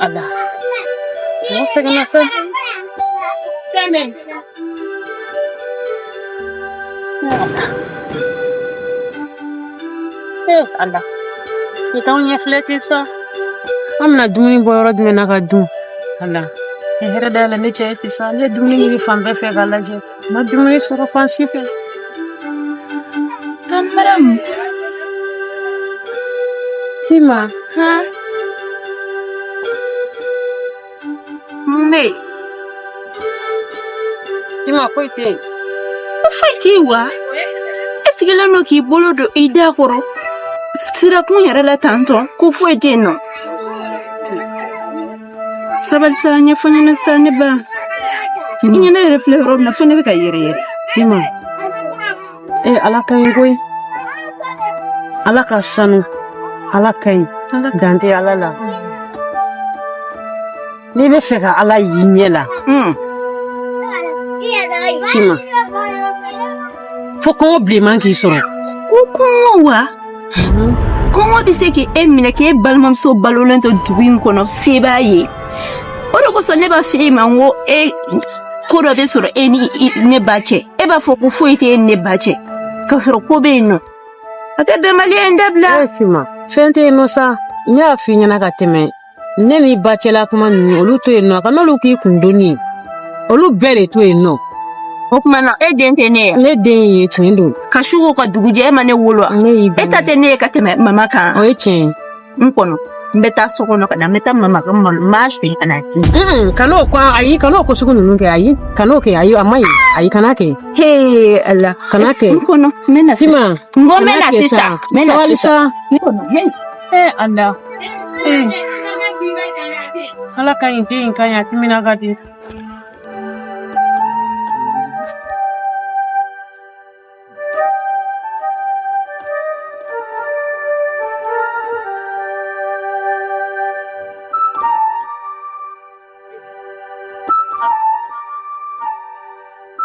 Ala. Mɔgɔ sɛgɛnna sa. Ala ni t'anw ɲɛ filɛ ten sa. An bɛna dumuni bɔ yɔrɔ jumɛn na ka dun? Ala hɛrɛ dayɛlɛ ne cɛ ye ten sa. Ne ye dumuni ɲini fan bɛɛ fɛ k'a lajɛ, n ma dumuni sɔrɔ fan si fɛ. Mariam. Tima. Han? Mun bɛ yen? Tima, foyi tɛ yen. Ko foyi tɛ yen wa? E sigilen don k'i bolo don i da kɔrɔ sirakun yɛrɛ la tantɔ ko foyi tɛ yen nɔ. Sabali sa, ɲɛfɔ n ɲɛna sa ne ba. I ɲɛ ne yɛrɛ filɛ yɔrɔ min na fo ne bɛ ka yɛrɛ yɛrɛ. Tima. Ala ka ɲi koyi. Ala ka sanu. Ala ka ɲi. Dan tɛ Ala la. N'i bɛ fɛ ka Ala y'i ɲɛ la. Tima. Fo kɔngɔ bilenman k'i sɔrɔ. Ko kɔngɔ wa? Kɔngɔ bɛ se k'e minɛ k'e balimamuso balolen to dugu in kɔnɔ se b'a ye. O de kosɔn ne b'a fɔ e ma n ko e ko dɔ bɛ sɔrɔ e ni ne ba cɛ. E b'a fɔ ko foyi tɛ e ni ne ba cɛ. K'a sɔrɔ ko bɛ yen nɔ. A tɛ bɛnbaliya in dabila. Tima, fɛn tɛ yen nɔ sa. N y'a f'i ɲɛna ka tɛmɛ. Ne ni ba cɛla kuma ninnu olu to yen nɔ, a kana olu k'i kun donni. Olu bɛɛ de to yen nɔ. O tuma na e den tɛ ne ye. Ne den ye tiɲɛ don. Ka su ko ka dugu jɛ e ma ne wolo wa? Ne y'i E ta tɛ ne ye ka tɛmɛ mama kan. O ye tiɲɛ ye. N kɔnɔ n bɛ taa so kɔnɔ ka na n bɛ taa mama ka malo n b'a suɲɛ ka na di. Kan'o ko ayi, kan'o ko sugu ninnu kɛ ayi, kan'o kɛ ayi, a man ɲi ayi, kana kɛ. Hee Ala. Kana kɛ. N kɔnɔ n bɛ na sisan. Tima. N ko n bɛ na sisan. N bɛ na Sabali sisan. sa. Ne kɔnɔ he. Ala. Ala ka ɲi, den in ka ɲi, a timina ka di.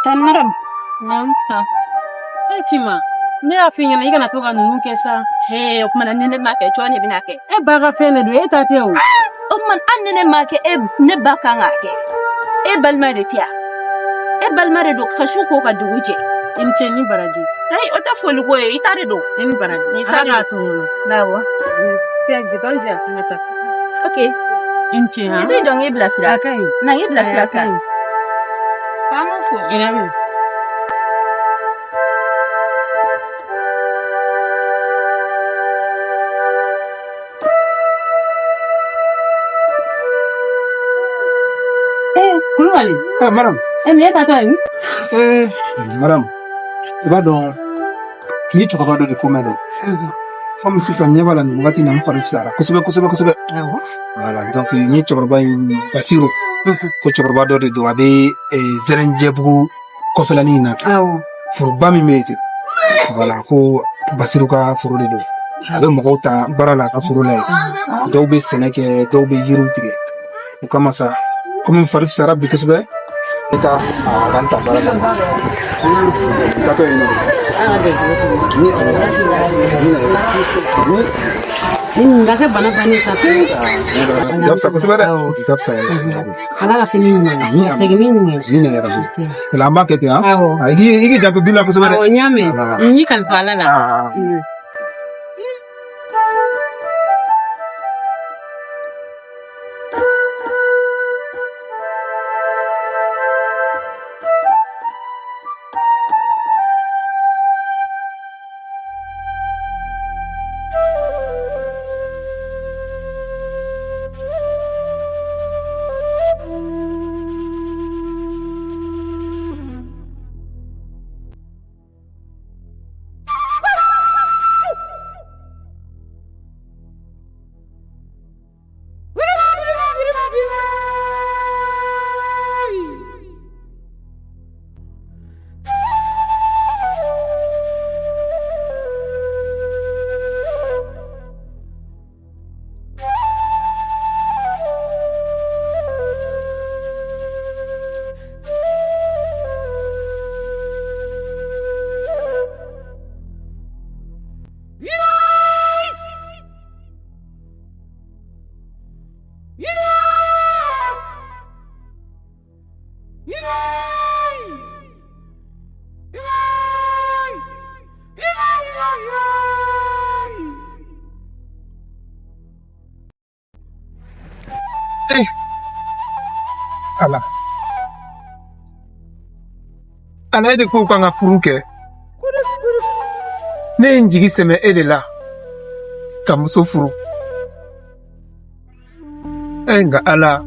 Tan Maram. Naamu sa. Tima, ne y'a f'i ɲɛna i kana to ka ninnu kɛ sa. Hee, o tuma na ni ne m'a kɛ jɔn de bɛna kɛ? E ba ka fɛn de don, e ta tɛ o. O tuma hali ni ne m'a kɛ e ne ba kan k'a kɛ. E balima de tɛ yan. E balima de don ka su ko ka dugu jɛ. I ni ce ni baraji. Ayi, o tɛ foli ko ye, i ta de don. I ni baraji. I ta de Ala k'a don. to n bolo. Awɔ. Fɛn bitɔn di yan, n ka taa. Ok. I ni ce han. I t'o jɔ n k'i bilasira. A ka ɲi. Na n k'i bilasira A ka sa. ɲi. K'an fo. I n'a mɛn. Kulubali. Madame. Nin ye tatɔ ye? Madame, i b'a dɔn ni cɛkɔrɔba dɔ de ko mɛn dɛ. Komi sisan ɲɛ b'a la nin wagati in na n fari fisayara kosɛbɛ kosɛbɛ kosɛbɛ. Voilà, donc ni cɛkɔrɔba in Basiru ko cɛkɔrɔba dɔ de don, a bɛ Zɛrɛnjɛbugu kɔfɛlanin in na. Foroba min bɛ yen ten. Voilà, ko Basiru ka foro de don. A bɛ mɔgɔw ta baara la a ka foro la yen. Dɔw bɛ sɛnɛ kɛ, dɔw bɛ yiriw tigɛ. O kama sa, komi n fari fisayara bi kosɛbɛ, ne taa a ka n ta baara la. N taatɔ yen nɔ. Nin ka kɛ bana bannen sa pewu. I ka fisa kosɛbɛ dɛ. I ka fisa yɛrɛ. Ala ka se ni ɲuman ye. Ka segin ni ɲuman ye. Amina yarabi. O la an b'a kɛ ten han. Awɔ. I k'i janto du la kosɛbɛ dɛ. Awɔ, n y'a mɛn. N y'i kalifa Ala la. Eh, Ala. Ala e de ko k'an ka furu kɛ. Ne ye n jigi sɛmɛ e de la ka muso furu. E nka Ala.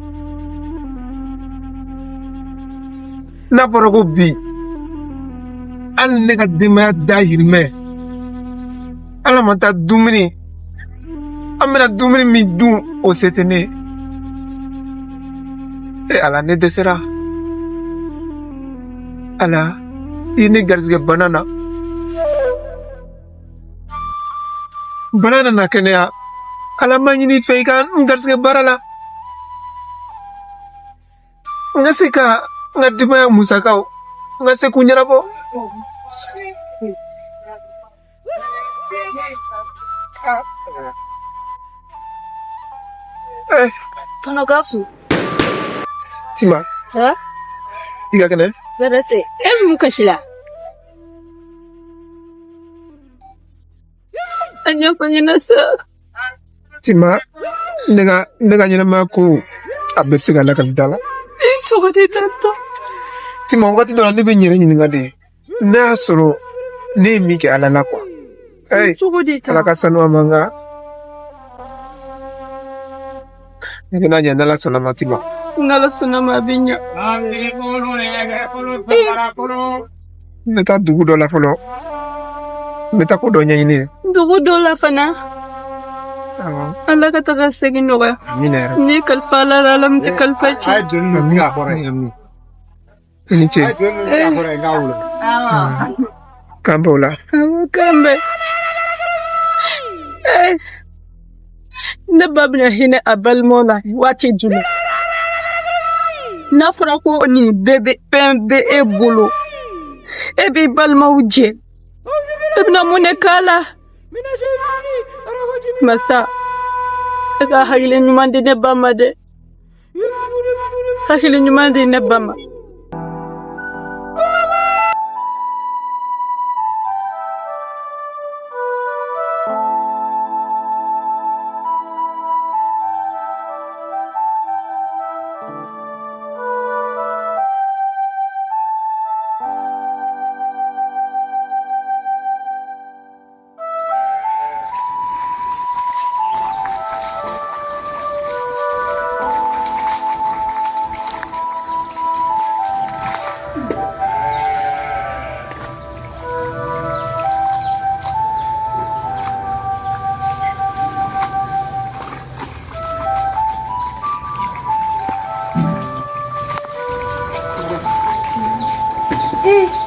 N'a fɔra ko bi hali ne ka denbaya dahirimɛ ala ma taa dumuni an bɛna dumuni min dun o se tɛ ne ye. E Ala ne dɛsɛra. Ala i ye ne garisɛgɛ bana na. Bana nana kɛnɛya. Ala m'a ɲini i fɛ i ka n garisɛgɛ baara la. N ka se ka n ka denbaya musakaw n ka se k'u ɲɛnabɔ. Eh. Tɔnɔ Gawusu. Tima. Ha? I ka kɛnɛ? Bɛrɛ tɛ. E bɛ mun kasi la? A ɲɛfɔ n ɲɛna sa. Tima, ne ka ɲɛnamaya ko a bɛ se ka lakali da la. I cogo di tantɔ? Tima, wagati dɔ la ne bɛ n yɛrɛ ɲininka de. N'a y'a sɔrɔ ne ye min kɛ Ala la kuwa. Hey, cogo di Ala ka sanu a ma nka. Ne tɛna ɲɛ n'Ala sɔnna ma Tima. N'Ala sɔnna ma a bɛ ɲɛ. N bɛ taa dugu dɔ la fɔlɔ. N bɛ taa ko dɔ ɲɛɲini yen. Dugu dɔ la fana. Awɔ. Ala ka taga segin nɔgɔya. Amina yarabi. N ye kalifa Ala la, Ala min tɛ kalifa tiɲɛ. A ye joli ninnu k'a kɔrɔ ye. I ni ce. A ye joli ninnu k'a kɔrɔ ye n k'a wolo. K'an bɛn o la. Awɔ, k'an bɛn. Ne ba bɛna hinɛ a balimaw la waati jumɛn? N'a fɔra ko nin bɛɛ bɛ fɛn bɛ e bolo, e b'i balimaw jɛ, e bɛna mun de k'a la? Masa, e ka hakili ɲuman di ne ba ma dɛ. Hakili ɲuman di ne ba ma.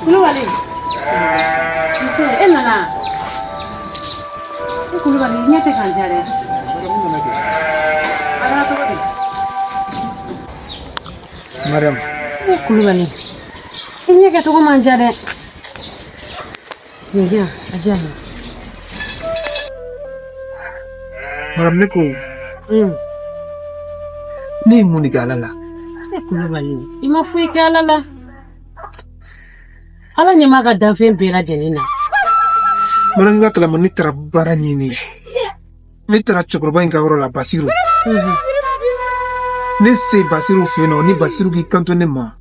Kulubali. Muso, e nana. E Kulubali, i ɲɛ tɛ k'an diya dɛ. A kɛra cogo di? Mariam. E Kulubali, i ɲɛ kɛcogo man diya dɛ. Nin di yan, a di yan. Mariam, ne ko. Ne ye mun de kɛ Ala la? E Kulubali, i ma foyi kɛ Ala la. Ala ɲɛ b'a ka danfɛn bɛɛ lajɛlen na. Mariam, ka kalama ne taara baara ɲini. Ne taara cɛkɔrɔba in ka yɔrɔ la, Basiru. Ne se Basiru fɛ yen nɔ, ni Basiru k'i kanto ne ma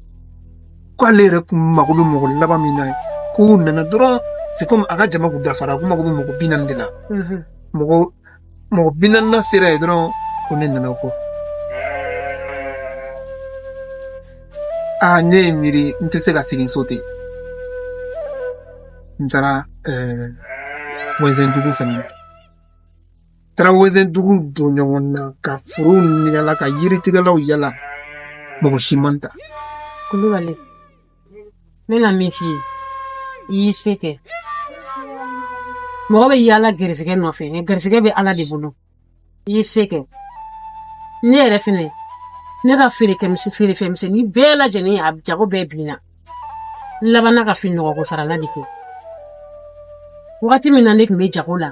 k'ale yɛrɛ kun mago bɛ mɔgɔ laban min na, k'u nana dɔrɔn, c'est comme a ka jama kun dafara, k'u mago bɛ mɔgɔ 40 de la. Mɔgɔ 40 sera yen dɔrɔn, ko ne nana o kɔ. Aa, ne ye miiri n tɛ se ka segin so ten. N taara Wɛnzɛndugu fɛnɛ na. N taara Wɛnzɛndugu don ɲɔgɔn na ka forow yala ka yiritigɛlaw yala, mɔgɔ si man ta. Kulubali, n bɛna min f'i ye, i y'i se kɛ. Mɔgɔ bɛ yaala gɛrisigɛ nɔfɛ, nka gɛrisigɛ bɛ Ala de bolo. I y'i se kɛ. Ne yɛrɛ fɛnɛ, ne ka feerefɛnmisɛnnin bɛɛ lajɛlen, a jago bɛɛ binna. N labanna ka fini nɔgɔko sarala de kɛ. Wagati min na ne tun bɛ jago la.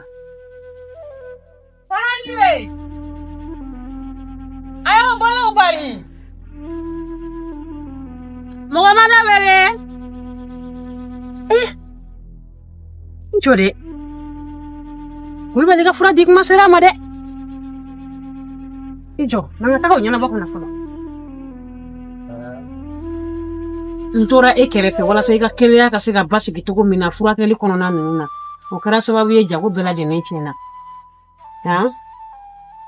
A y'aw bolow bari. Mɔgɔ ma na wele. N jɔ dɛ. Kulubali ka fura di kuma sera a ma dɛ. I jɔ, n'an ka taga o ɲɛnabɔ ka na fɔlɔ. N tora e kɛrɛfɛ walasa i ka kɛnɛya ka se ka basigi cogo min na furakɛli kɔnɔna ninnu na. O kɛra sababu ye jago bɛɛ lajɛlen tiɲɛna. Han?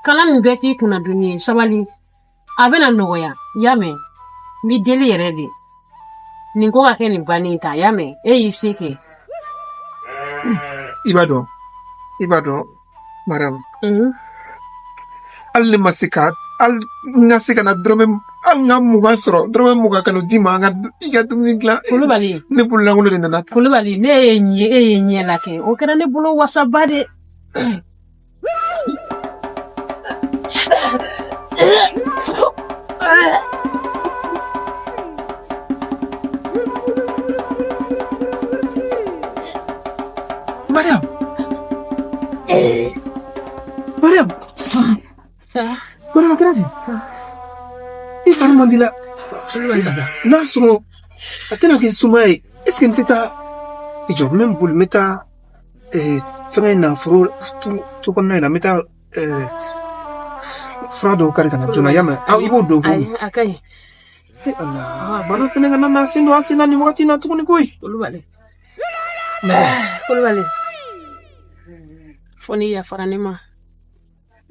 Kana nin bɛɛ k'i kunna donni ye, sabali. A bɛna nɔgɔya, i y'a mɛn? N b'i deli yɛrɛ de. Nin ko ka kɛ nin bannen ta, i y'a mɛn? E y'i se kɛ. I b'a dɔn, i b'a dɔn, Mariam. Hali ne ma se ka, hali n ka se ka na dɔrɔmɛ, hali n ka 20 sɔrɔ, dɔrɔmɛ 20 ka n'o d'i ma, an ka i ka dumuni dilan. Kulubali. Ne bololankolon de nana tan. Kulubali, ne ye ɲɛ, e ye ɲɛ la kɛ. O kɛra ne bolo wasaba de. Mariam. Mariam. Mariam, a kɛra di? I fari man di la. N'a sɔrɔ a tɛna kɛ sumaya ye, est ce que n tɛ taa i jɔ, n bɛ n boli, n bɛ taa fɛngɛ in na, foro tu kɔnɔna in na, n bɛ taa fura dɔw kari ka na joona, y'a mɛn? I b'o don ko. Ayi, a ka ɲi. Ala, bana fɛnɛ kana na sen don an sen na nin wagati in na tuguni koyi. Kulubali. Kulubali. Fo n'i yafara ne ma.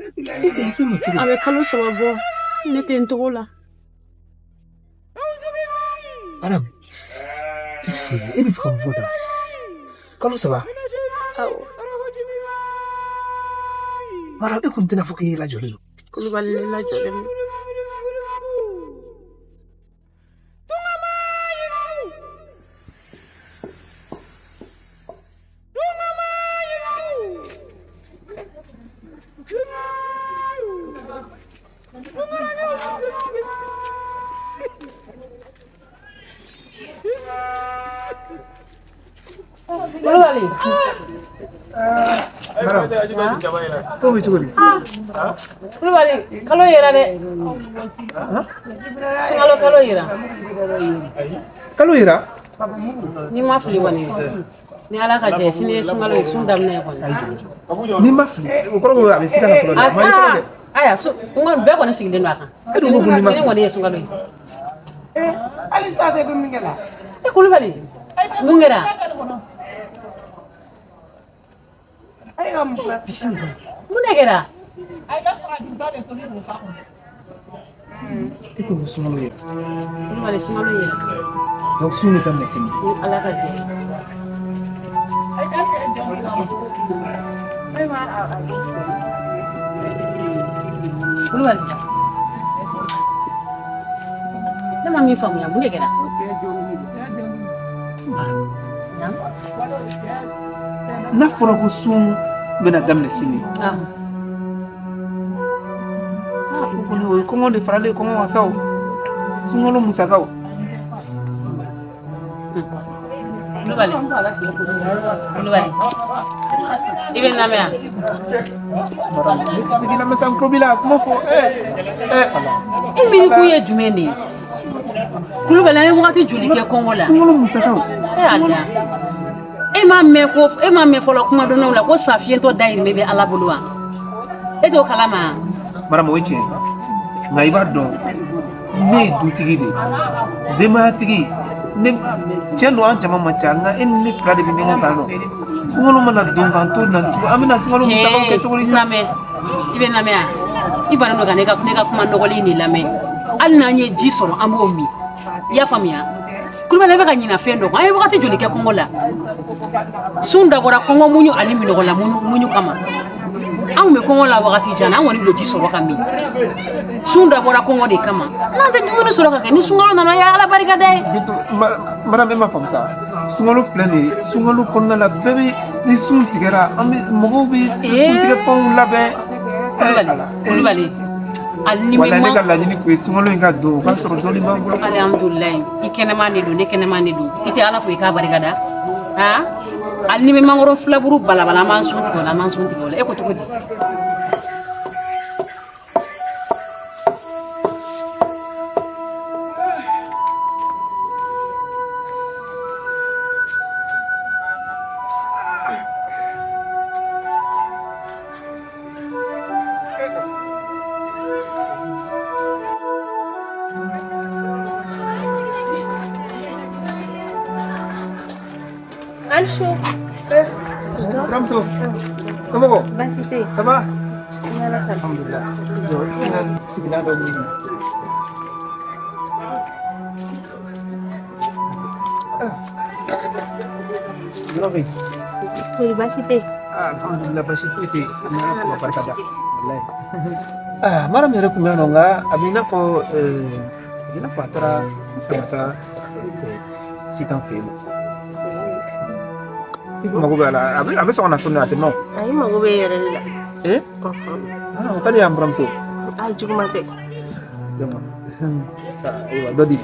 A bɛ kalo 3 bɔ, ne tɛ n togo la. Mariam, e bɛ fɛ ka mun fɔ tan? Kalo 3? Awɔ. Mariam, e kun tɛna fɔ k'e lajɔlen don. Kulubali, ne lajɔlen don. Kulubali. Ko bɛ cogo di? Kulubali, kalo yera dɛ. Sunkalo kalo yera. Kalo yera? N'i ma fili kɔni, ni Ala ka jɛ, sini ye sunkalo ye, sun daminɛ ye kɔni. N'i ma fili, o kɔrɔ ko a bɛ se ka na fɔlɔ dɛ. A ma ye fɔlɔ dɛ. Ayiwa, n kɔni bɛɛ kɔni sigilen don a kan. E dun ko ko n'i ma fili. Sini kɔni ye sunkalo ye. Hali sa tɛ dumuni kɛ la. E Kulubali, mun kɛra? Mun de kɛra? E ko sunkalo yera. Kulubali, sunkalo yera. Donc sun bɛ daminɛ sini. Ni Ala ka jɛ. Kulubali. Ne ma min faamuya, mun de kɛra? N'a fɔra ko sun bɛna daminɛ sini. O kɔni o ye kɔngɔ de faralen kɔngɔ kan sa o. Sunkalo musakaw. Kulubali. Kulubali. I bɛ n lamɛn wa? Ne tɛ se k'i lamɛn sa, n tulo b'i la, kuma fɔ. Ala. E miirikun ye jumɛn de ye? Kulubali, an ye wagati joli kɛ kɔngɔ la? Sunkalo musakaw. E Ala. E m'a mɛn ko e m'a mɛn fɔlɔ kumadɔnnaw la ko safiyɛntɔ dayirimɛ bɛ Ala bolo wa? E t'o kalama? Mariam, o ye tiɲɛ ye. Nka i b'a dɔn, ne ye dutigi de ye, denbayatigi. Ne tiɲɛ don, an jama man ca, nka e ni ne fila de bɛ ɲɔgɔn kan nɔ. Sunkalo mana don k'an to na cogo, an bɛna sunkalo musakaw kɛ cogo di sa? Lamɛn, i bɛ lamɛn wa? I bannen don ka ne ka kuma nɔgɔlen de lamɛn. Hali n'an ye ji sɔrɔ, an b'o min. I y'a faamuya? Kulubali, e bɛ ka ɲina fɛn dɔ kɔ. An ye wagati joli kɛ kɔngɔ la? Sun dabɔra kɔngɔ muɲu ani minɔgɔ la muɲu kama. An kun bɛ kɔngɔ la wagati jan na, an kɔni bɛ ji sɔrɔ ka min. Sun dabɔra kɔngɔ de kama. N'an tɛ dumuni sɔrɔ ka kɛ, ni sunkalo nana, ya Ala barika da ye. Bintu, Mariam, e ma faamu sa. Sunkalo filɛ nin ye, sunkalo kɔnɔna la, bɛɛ bɛ ni sun tigɛra, an bɛ mɔgɔw bɛ sun tigɛ fɛnw labɛn. Kulubali, Kulubali. Hali ni Walayi, ne ka laɲini kun ye sunkalo in ka don, o ka sɔrɔ dɔɔnin b'an bolo. Alihamudulilayi, i kɛnɛman de don, ne kɛnɛman de don. I tɛ Ala fo i k'a barika da. Han? Hali ni bɛ mangoro filaburu balabala, an b'an sun tigɛ o la, an b'an sun tigɛ o la. E ko cogo di? Alsho. Ramso. Somɔgɔw? Baasi tɛ yen. Ça va? Ala ka. Alhamdulillah. Jɔ, sigilan dɔ ɲini. Yɔrɔ bɛ yen. Kori baasi tɛ yen. Alhamdulillah, baasi foyi tɛ yen. An bɛ Ala fo ka barika da. Walayi. Ah, Mariam yɛrɛ tun bɛ yan nɔ, nka a b'i n'a fɔ a b'i n'a fɔ a taara sisan ka taa Sitan fɛ yen nɔ. I kun mago bɛ a la, a bɛ sɔn ka na sɔɔni, a tɛ mɛn o. A i mago bɛ e yɛrɛ de la. Eh? Ah, o ka di yan buramuso. A juguman tɛ. Ayiwa, dɔ di.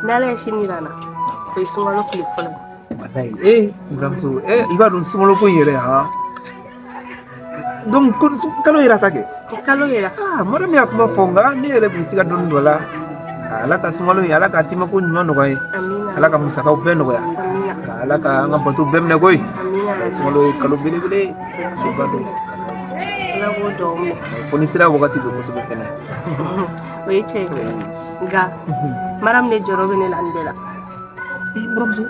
N'Ala ye sini yira n na, o ye sunkalo tile fɔlɔ ye. Walayi, eh buramuso, eh i b'a dɔn sunkalo ko in yɛrɛ han. Donc kalo yera sa kɛ. Kalo yera. Ah, Mariam y'a kuma fɔ, nka ne yɛrɛ kun siga dɔɔni dɔ la. Ala ka sunkalo in, Ala ka timako ɲuman nɔgɔya ye. Amina. Ala ka musakaw bɛɛ nɔgɔya. Amina. Ala ka an ka bato bɛɛ minɛ koyi. Amina. Sunkalo ye kalo belebele ye. Soba don. Ala k'o duwawu minɛ. Fo ni sira wagati don kosɛbɛ fɛnɛ. O ye tiɲɛ ye. Nka Mariam de jɔrɔ bɛ ne la nin bɛɛ la. Eh, buramuso.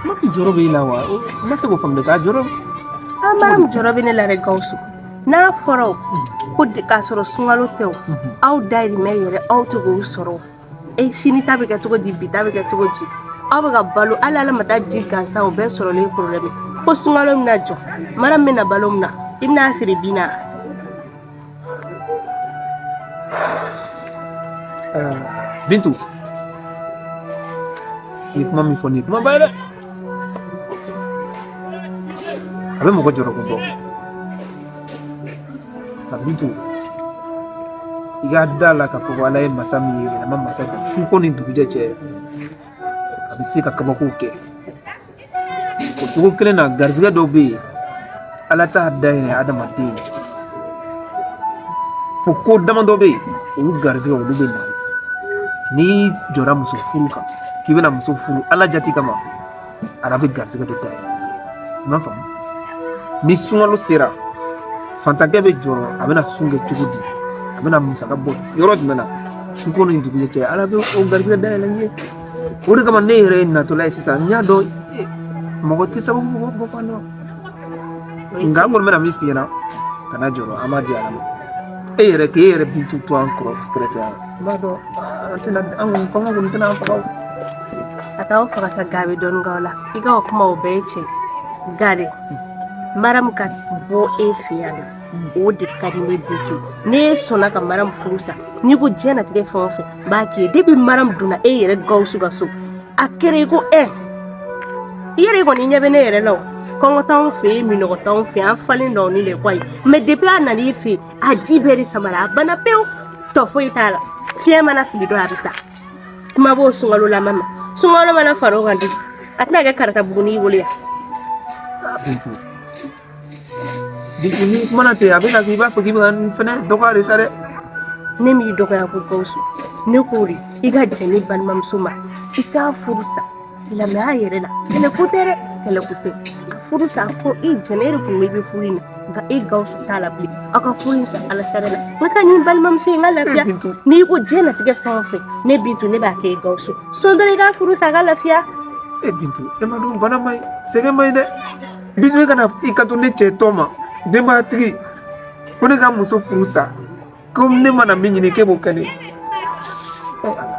Mariam jɔrɔ bɛ e la wa? N ma se k'o faamu dɛ, k'a jɔrɔ. Ah, Mariam jɔrɔ bɛ ne la dɛ, Gawusu. N'a fɔra o ko k'a sɔrɔ sunkalo tɛ o, aw dayirimɛ yɛrɛ aw tɛ k'o sɔrɔ. E sini ta bɛ kɛ cogo di, bi ta bɛ kɛ cogo di? Aw bɛ ka balo, hali Ala ma taa ji gansan, o bɛɛ sɔrɔlen problème. Ko sunkalo bɛna jɔ, Mariam bɛna balo min na, i bɛna siri bin na. Bintu, i ye kuma min fɔ nin ye kumaba ye dɛ. A bɛ mɔgɔ jɔrɔ ko bɔ. Nka Bintu, i ka da la k'a fɔ ko Ala ye masa min ye, yɛlɛma masa don, su ko ni dugujɛ cɛ, a bɛ se ka kabakow kɛ. O cogo kelen na, garizigɛ dɔw bɛ yen, Ala t'a dayɛlɛ adamaden ye. Fo ko damadɔ bɛ yen, olu garizigɛ olu bɛ na. N'i jɔra muso furu kan, k'i bɛna muso furu Ala jati kama, Ala bɛ garizigɛ dɔ dayɛlɛ i ye. I m'a faamu? Ni sunkalo sera, fantankɛ bɛ jɔrɔ, a bɛna sun kɛ cogo di, a bɛna musaka bɔ yɔrɔ jumɛn na, su ko ni dugujɛ cɛ, Ala bɛ o garizigɛ dayɛlɛ i ye. O de kama ne yɛrɛ ye natɔla ye sisan, n y'a dɔn mɔgɔ tɛ sababu bɔ fan dɔn. Nka n kɔni bɛna min f'i ɲɛna, kana jɔrɔ, an b'a di Ala ma. E yɛrɛ k'e yɛrɛ Bintu to an kɛrɛfɛ yan, n b'a dɔn an tɛna, an kɔni kɔngɔ kɔni tɛna an faga o. A t'aw faga sa, ga bɛ dɔɔnin k'aw la. I ka o kuma o bɛɛ ye tiɲɛ. Nka dɛ, Mariam ka bɔ e fɛ yan dɛ, o de ka di ne Bintu. Ne sɔnna ka Mariam furu sa, n'i ko diɲɛnatigɛ fɛn o fɛn n b'a k'i ye. Depuis Mariam donna e yɛrɛ Gawusu ka so, a kɛra i ko ɛ i yɛrɛ kɔni ɲɛ bɛ ne yɛrɛ la o. Kɔngɔ t'anw fɛ yen, minɔgɔ t'anw fɛ yen, an falen dɔw ni de ko ayi. Mais depuis a nana i fɛ yen, a ji bɛɛ de samara, a banna pewu, tɔ foyi t'a la. Fiɲɛ mana fili dɔ a bɛ taa. Kuma b'o sunkalo lama ma, sunkalo mana fara o kan di, a tɛna kɛ karata buguni y'i bolo yan. Bintu, Bintu, ni kumana ten, a bɛ na k'i b'a fɔ k'i bɛ ka n fɛnɛ dɔgɔya de sa dɛ. Ne m'i dɔgɔya ko Gawusu, ne k'o de i ka jɛn ne balimamuso ma, i k'a furu sa silamɛya yɛrɛ la. Kɛlɛ ko tɛ dɛ, kɛlɛ ko tɛ. A furu sa, fɔ i jɛnɛ e de kun bɛ i bɛ furu in na, nka e Gawusu t'a la bilen. Aw ka furu in sa Ala sariya la. N ka taa ni n balimamuso ye, n ka lafiya. N'i ko diɲɛnatigɛ fɛn o fɛn, ne Bintu ne b'a kɛ e Gawusu. Sɔn dɔrɔn i k'a furu sa, a ka lafiya. E Bintu, e ma dɔn bana man ɲi, sɛgɛn man ɲi dɛ. Bintu, e kana i ka to ne cɛ tɔ ma, denbayatigi, ko ne ka muso furu sa, ko ne mana min ɲini k'e b'o kɛ ne ye. Ala.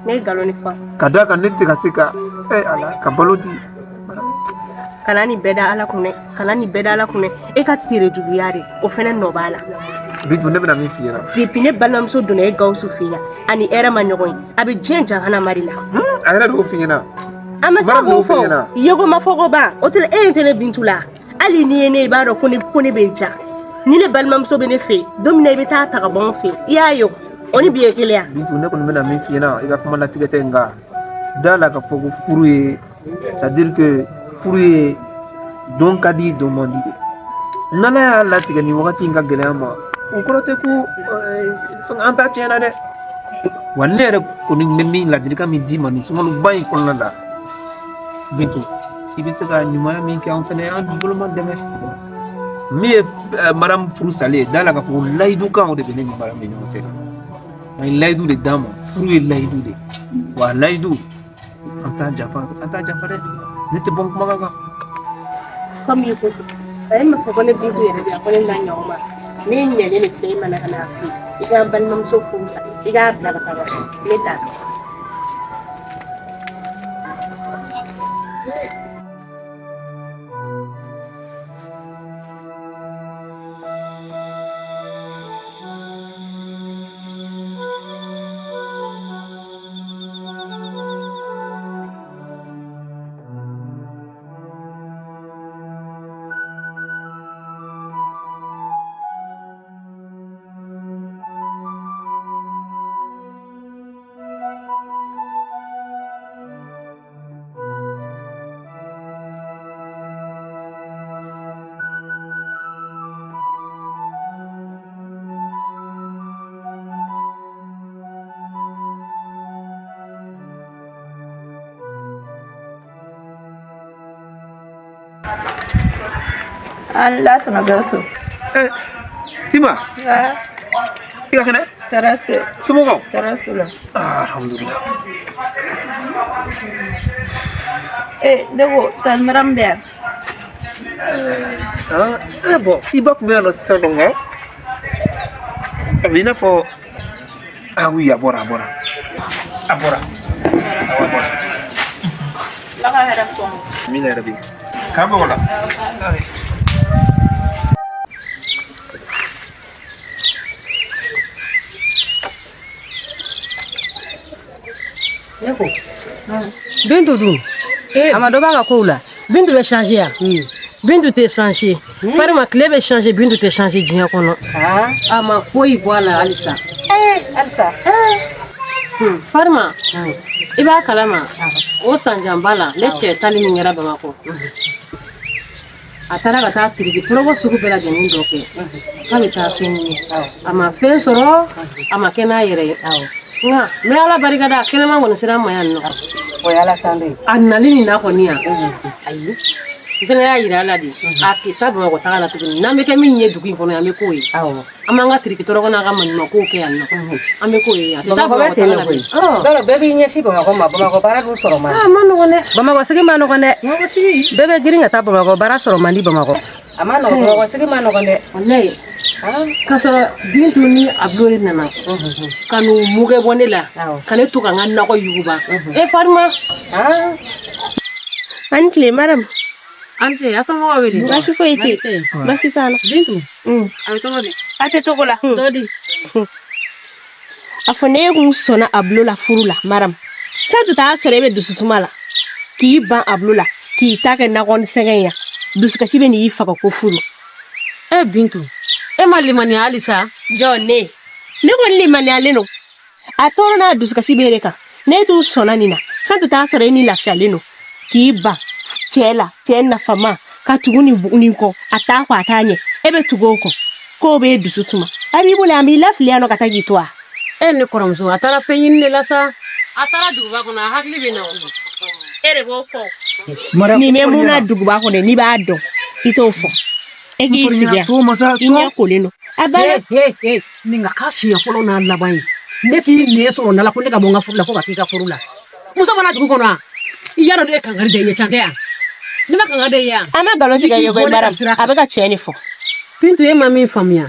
Ne ye nkalon de fɔ. Ka d'a kan ne tɛ ka se ka Ala ka balo di. Kana nin bɛɛ da Ala kun dɛ, kana nin bɛɛ da Ala kun dɛ. E ka tere juguya de, o fɛnɛ nɔ b'a la. Bintu, ne bɛna min f'i ɲɛna. Depuis ne balimamuso donna e Gawusu fɛ yen, ani hɛrɛ ma ɲɔgɔn ye, a bɛ diɲɛ jahanama de la. A yɛrɛ de y'o f'i ɲɛna. A ma se k'o fɔ, yeko ma fɔ ko ban, o tɛ e tɛ ne Bintu la. Hali n'i ye ne, i b'a dɔn ko ne bɛ n ja. Ni ne balimamuso bɛ ne fɛ yen, don min na i bɛ taa ta ka bɔ n fɛ yen, i y'a ye o, o ni bi ye kelen ya. Bintu, ne kɔni bɛna min f'i ɲɛna, i ka kuma latigɛ tɛ, nka da la k'a fɔ ko furu ye, c'est à dire que furu ye don ka di, don man di de. N'Ala y'a latigɛ nin wagati in ka gɛlɛya ma, o kɔrɔ tɛ ko an ta tiɲɛna dɛ. Wa ne yɛrɛ kɔni bɛ min ladilikan min d'i ma nin sunkaloba in kɔnɔna la, Bintu, i bɛ se ka ɲumanya min kɛ an fɛnɛ, an bolo ma dɛmɛ. Min ye Mariam furu salen ye, da la k'a fɔ ko layidu kan o de bɛ ne ni Mariam ni ɲɔgɔn cɛ. An ye layidu de d'a ma, furu ye layidu de ye. Wa layidu, an t'a janfa, an t'a janfa dɛ. Ne tɛ bɔ n kumakan kan. Komi i ko ten, a ye ma fɔ ko ne Bintu yɛrɛ de ko ne na ɲɔgɔn ma. Ne ɲɛlen de filɛ e ma na ka n'a fɛ yen. I ka n balimamuso furu sa, i k'a bila ka taa ka so. Ne t'a dɔn. An latɔnɔ Gawusu. Tima. I ka kɛnɛ? Tɔɔrɔ si. Somɔgɔw? Tɔɔrɔ s'u la. Ah, alhamdulilah. Eh, ne ko tante Mariam bɛ yan. Ah, eh, bon, i ba tun bɛ yan nɔ sisan nɔ nka a bɛ i n'a fɔ ah oui, a bɔra, a bɔra. A bɔra. Awɔ, a bɔra. Ala ka hɛrɛ fɔ. Amina yarabi. K'an bɛn o la. Ne ko Bintu dun a ma dɔ b'a ka kow la. Bintu bɛ changer yan. Bintu tɛ changer. Farima tile bɛ changer, Bintu tɛ changer diɲɛ kɔnɔ. A ma foyi bɔ a la halisa. Halisa. Farima, i b'a kalama o sanjanba la ne cɛ tali min kɛra Bamakɔ. A taara ka taa tiriki tɔrɔkɔ sugu bɛɛ lajɛlen dɔ kɛ k'a bɛ taa fɛn ɲini. A ma fɛn sɔrɔ, a ma kɛ n'a yɛrɛ ye. Nka n bɛ Ala barika da, a kɛnɛma kɔni sera an ma yan nɔ. O ye Ala tando ye. A nali nin na kɔni yan, ayi, n fana y'a yira a la de, a tɛ taa Bamakɔ taga la tuguni. N'an bɛ kɛ min ye dugu in kɔnɔ yan, an bɛ k'o ye. An b'an ka tiriki tɔrɔkɔ n'an ka maɲumankow kɛ yan nɔ, an bɛ k'o ye. A tɛ taa Bamakɔ bɛ Bamakɔ ten taga de la koyi. bilen. Yɔrɔ bɛɛ b'i ɲɛsin Bamakɔ ma, Bamakɔ baara dun sɔrɔ man di. A ma nɔgɔn dɛ. Bamakɔ sigi ma nɔgɔn dɛ. Bamakɔ sigi. Bɛɛ bɛ girin ka taa Bamakɔ, baara sɔrɔ man di Bamakɔ. A ma nɔgɔn, Bamakɔ sigi ma nɔgɔn dɛ. Walayi. K'a sɔrɔ Bintu ni Abulo de nana ka n'u mugɛ bɔ ne la, ka ne to ka n ka nakɔ yuguba. E Farima. An ni tile Mariam. An tɛ, a somɔgɔw bɛ di? Baasi foyi tɛ yen. Baasi t'an na. Bintu. A bɛ cogo di? A tɛ cogo la. Dɔ di. A fɔ ne kun sɔnna Abulo la furu la Mariam. San tun t'a sɔrɔ e bɛ dususuma la. K'i ban Abulo la, k'i ta kɛ nakɔ ni sɛgɛn ya. Dusukasi bɛ n'i faga ko furu. E Bintu, e ma limaniya halisa? Jɔn ne? Ne kɔni limaniyalen don. A tɔɔrɔ n'a dusukasi bɛ e de kan. Ne t'u sɔnna nin na. San tun t'a sɔrɔ e ni lafiyalen don. K'i ban cɛ la, cɛ nafama, ka tugu nin nin kɔ, a t'a kɔ, a t'a ɲɛ. E bɛ tugu o kɔ. K'o b'e dusu suma. A b'i bolo, an b'i lafili yan nɔ ka taa k'i to wa? E ne kɔrɔmuso, a taara fɛn ɲini de la sa. A taara duguba kɔnɔ, a hakili bɛ na o. E de b'o fɔ. Nin bɛ mun na duguba kɔnɔ, n'i b'a dɔn, i t'o fɔ. E k'i sigi yan. I ɲɛ kolen don. A banna. Nin ka k'a siɲɛ fɔlɔ n'a laban ye. Ne k'i nɛn sɔrɔ na la ko ne ka bɔ n ka furu la ko ka t'i ka furu la. Muso mana dugu kɔnɔ wa? I y'a dɔn ne ye kankari da i ye can tɛ yan? Ne ma kankari da i ye yan? A ma nkalon tigɛ i ye koyi Mariam. A bɛ ka tiɲɛ de fɔ. Bintu, e ma min faamuya,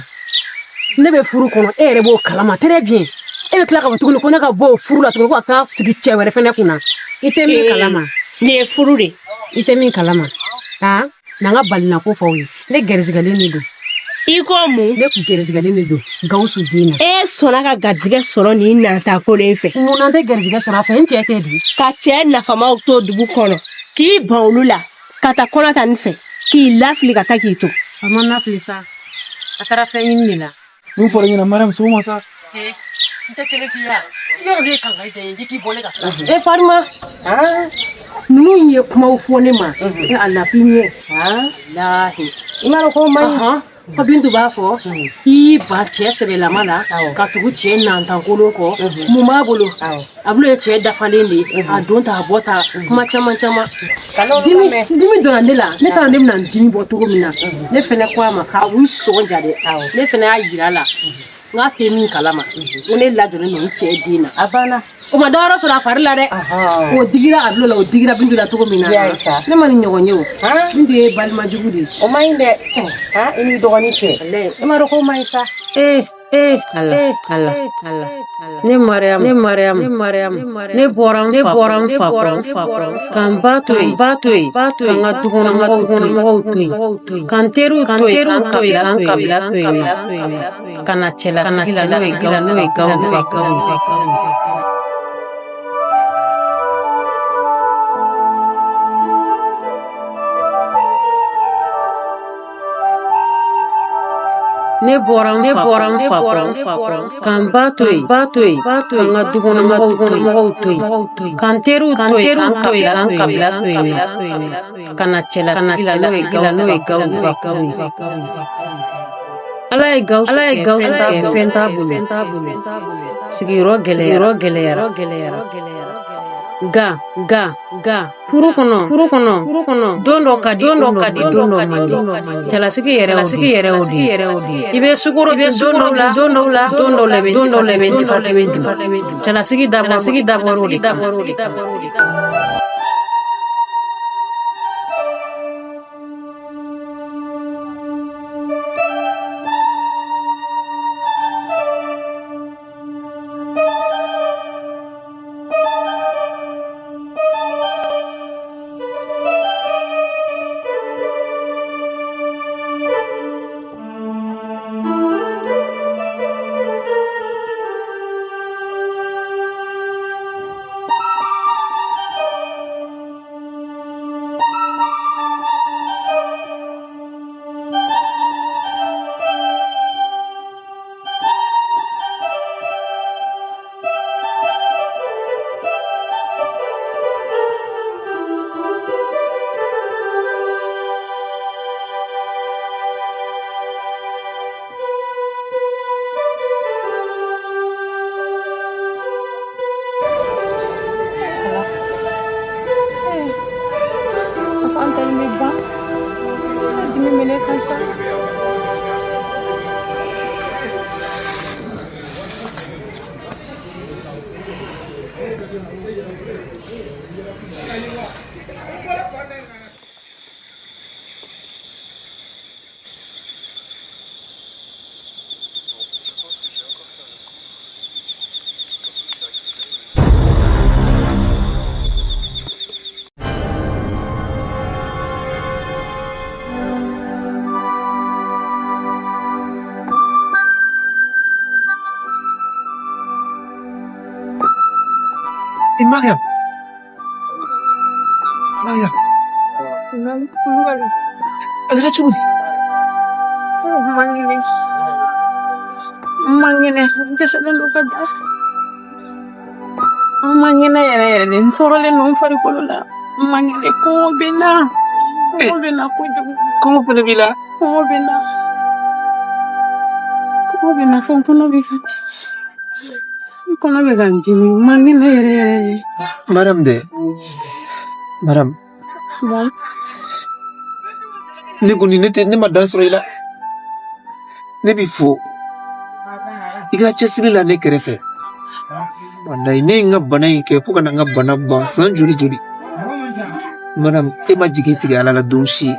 ne bɛ furu kɔnɔ, e yɛrɛ b'o kalama très bien. E bɛ tila ka bɔ tuguni ko ne ka bɔ o furu la tuguni ko ka taa sigi cɛ wɛrɛ fɛnɛ kunna. I tɛ min kalama. Nin ye furu de. I tɛ min kalama. Aa, n'an ka balinako fɔ aw ye. Ne gɛrisigɛlen de don. I ko mun? Ne kun gɛrisigɛlen de don Gawusu den na. E sɔnna ka garijɛgɛ sɔrɔ nin nata kolen fɛ. Mun na n tɛ garijɛgɛ sɔrɔ a fɛ? N cɛ tɛ di. Ka cɛ nafamaw to dugu kɔnɔ, k'i ban olu la, ka taa kɔnɔ ta nin fɛ, k'i lafili ka taa k'i to. A ma lafili sa. A taara fɛn ɲini de la. Mun fɔra ɲɛna Mariam sɔgɔma sa? N tɛ kelen f'i ye. I yɔrɔ de ye kankari da ye, k'i bɔ ne ka sira fɛ. E Farima. Ninnu ye kumaw fɔ ne ma. E a lafi ɲɛ. Walahi. I m'a dɔn ko man ɲi. Ko Bintu b'a fɔ k'i ba cɛ sɛbɛlama la ka tugu cɛ nantankolon kɔ. Mun b'a bolo? Abulo ye cɛ dafalen de ye. A don ta, a bɔ ta, kuma caman caman. Dimi donna ne la, ne taara ne bɛna n dimi bɔ cogo min na. Ne fɛnɛ ko a ma k'a wuli sɔn ja dɛ. Ne fɛnɛ y'a yira a la. N k'a tɛ min kalama. Ko ne lajɔlen don n cɛ den na. A banna. O ma dayɔrɔ sɔrɔ a fari la dɛ. O digira a bilo la, o digira Bintu la cogo min na. Ne ma nin ɲɔgɔn ye o. Bintu ye balima jugu de ye. O man ɲi dɛ. I n'i dɔgɔnin cɛ. E m'a dɔn k'o man ɲi sa. Ee ee Ala Ala Ala. Ne Mariam, ne Mariam, ne Mariam, ne bɔra n fa bɔra n fa kɔrɔ fa kɔrɔ ka n ba to yen ba to yen ba to yen ka n ka dukɔnɔmɔgɔw to yen ka n teriw to yen ka n kabila to yen to yen ka na cɛlasigi la n'o ye Gawo n'o ye Gawo n'o ye Gawo. Ne bɔra n fa bɔra n fa kɔrɔ fa kɔrɔ ka n ba to yen ba to yen ba to yen ka n ka dukɔnɔmɔgɔw to yen ka n teriw to yen ka n kabila to yen to yen ka na cɛlasigi la n'o ye Gawo n'o ye Gawo n'o ye Gawo. Ala ye Gawusu Ala ye Gawusu kɛ fɛn t'a bolo sigiyɔrɔ gɛlɛyara gɛlɛyara gɛlɛyara ga ga ga furu kɔnɔ furu kɔnɔ furu kɔnɔ don dɔ ka di don dɔ ka di don dɔ man di cɛlasigi yɛrɛ o yɛrɛ o yɛrɛ o i bɛ sukoro i bɛ don dɔw la don dɔw la don dɔw la i bɛ don dɔw la i bɛ don dɔw la i bɛ dun cɛlasigi dabɔra sigi dabɔra o de kama. Mariam. Mariam. A kɛra cogo di? N man kɛnɛ, n dɛsɛlen don ka da. N man kɛnɛ yɛrɛ yɛrɛ de, n tɔɔrɔlen don n farikolo la. N man kɛnɛ, kɔngɔ bɛ n na. Kɔngɔ bɛ n na kojugu. Kɔngɔ fana b'i la? Kɔngɔ bɛ n na. Kɔngɔ bɛ n na fo n kɔnɔ bɛ ka di. N kɔnɔ bɛ ka n dimi, n man kɛnɛ yɛrɛ yɛrɛ de. Mariam dɛ. Mariam. Ne kɔni ne tɛ ne ma dan sɔrɔ i la. Ne b'i fo. I ka cɛsiri la ne kɛrɛfɛ. Walayi ne ye n ka bana in kɛ fo ka na n ka bana ban san joli joli. Mariam e ma jigi tigɛ Ala la don si.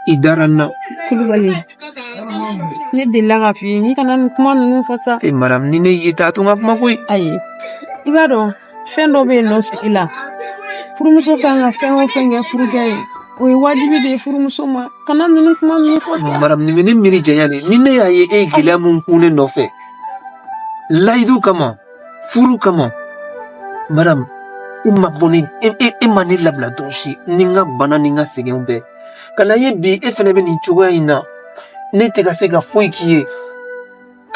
I dara n na. Kulubali. Ne delila k'a f'i ye n'i kana nin kuma ninnu fɔ sa. E Mariam ni ne y'i ta a to n ka kuma koyi. Ayi. I b'a dɔn fɛn dɔ bɛ yen nɔ sigi la. Furumuso kan ka fɛn o fɛn kɛ furukɛ ye. O ye wajibi de ye furumuso ma. Kana ninnu kuma ninnu fɔ sa. Mariam nin bɛ ne miiri janya de. Ni ne y'a ye e ye gɛlɛya mun kun ne nɔfɛ. Layidu kama, furu kama. Mariam e ma bɔ ne e ma ne labila don si ni n ka bana ni n ka sɛgɛnw bɛɛ. Ka na ye bi e fɛnɛ bɛ nin cogoya in na. Ne tɛ ka se ka foyi k'i ye.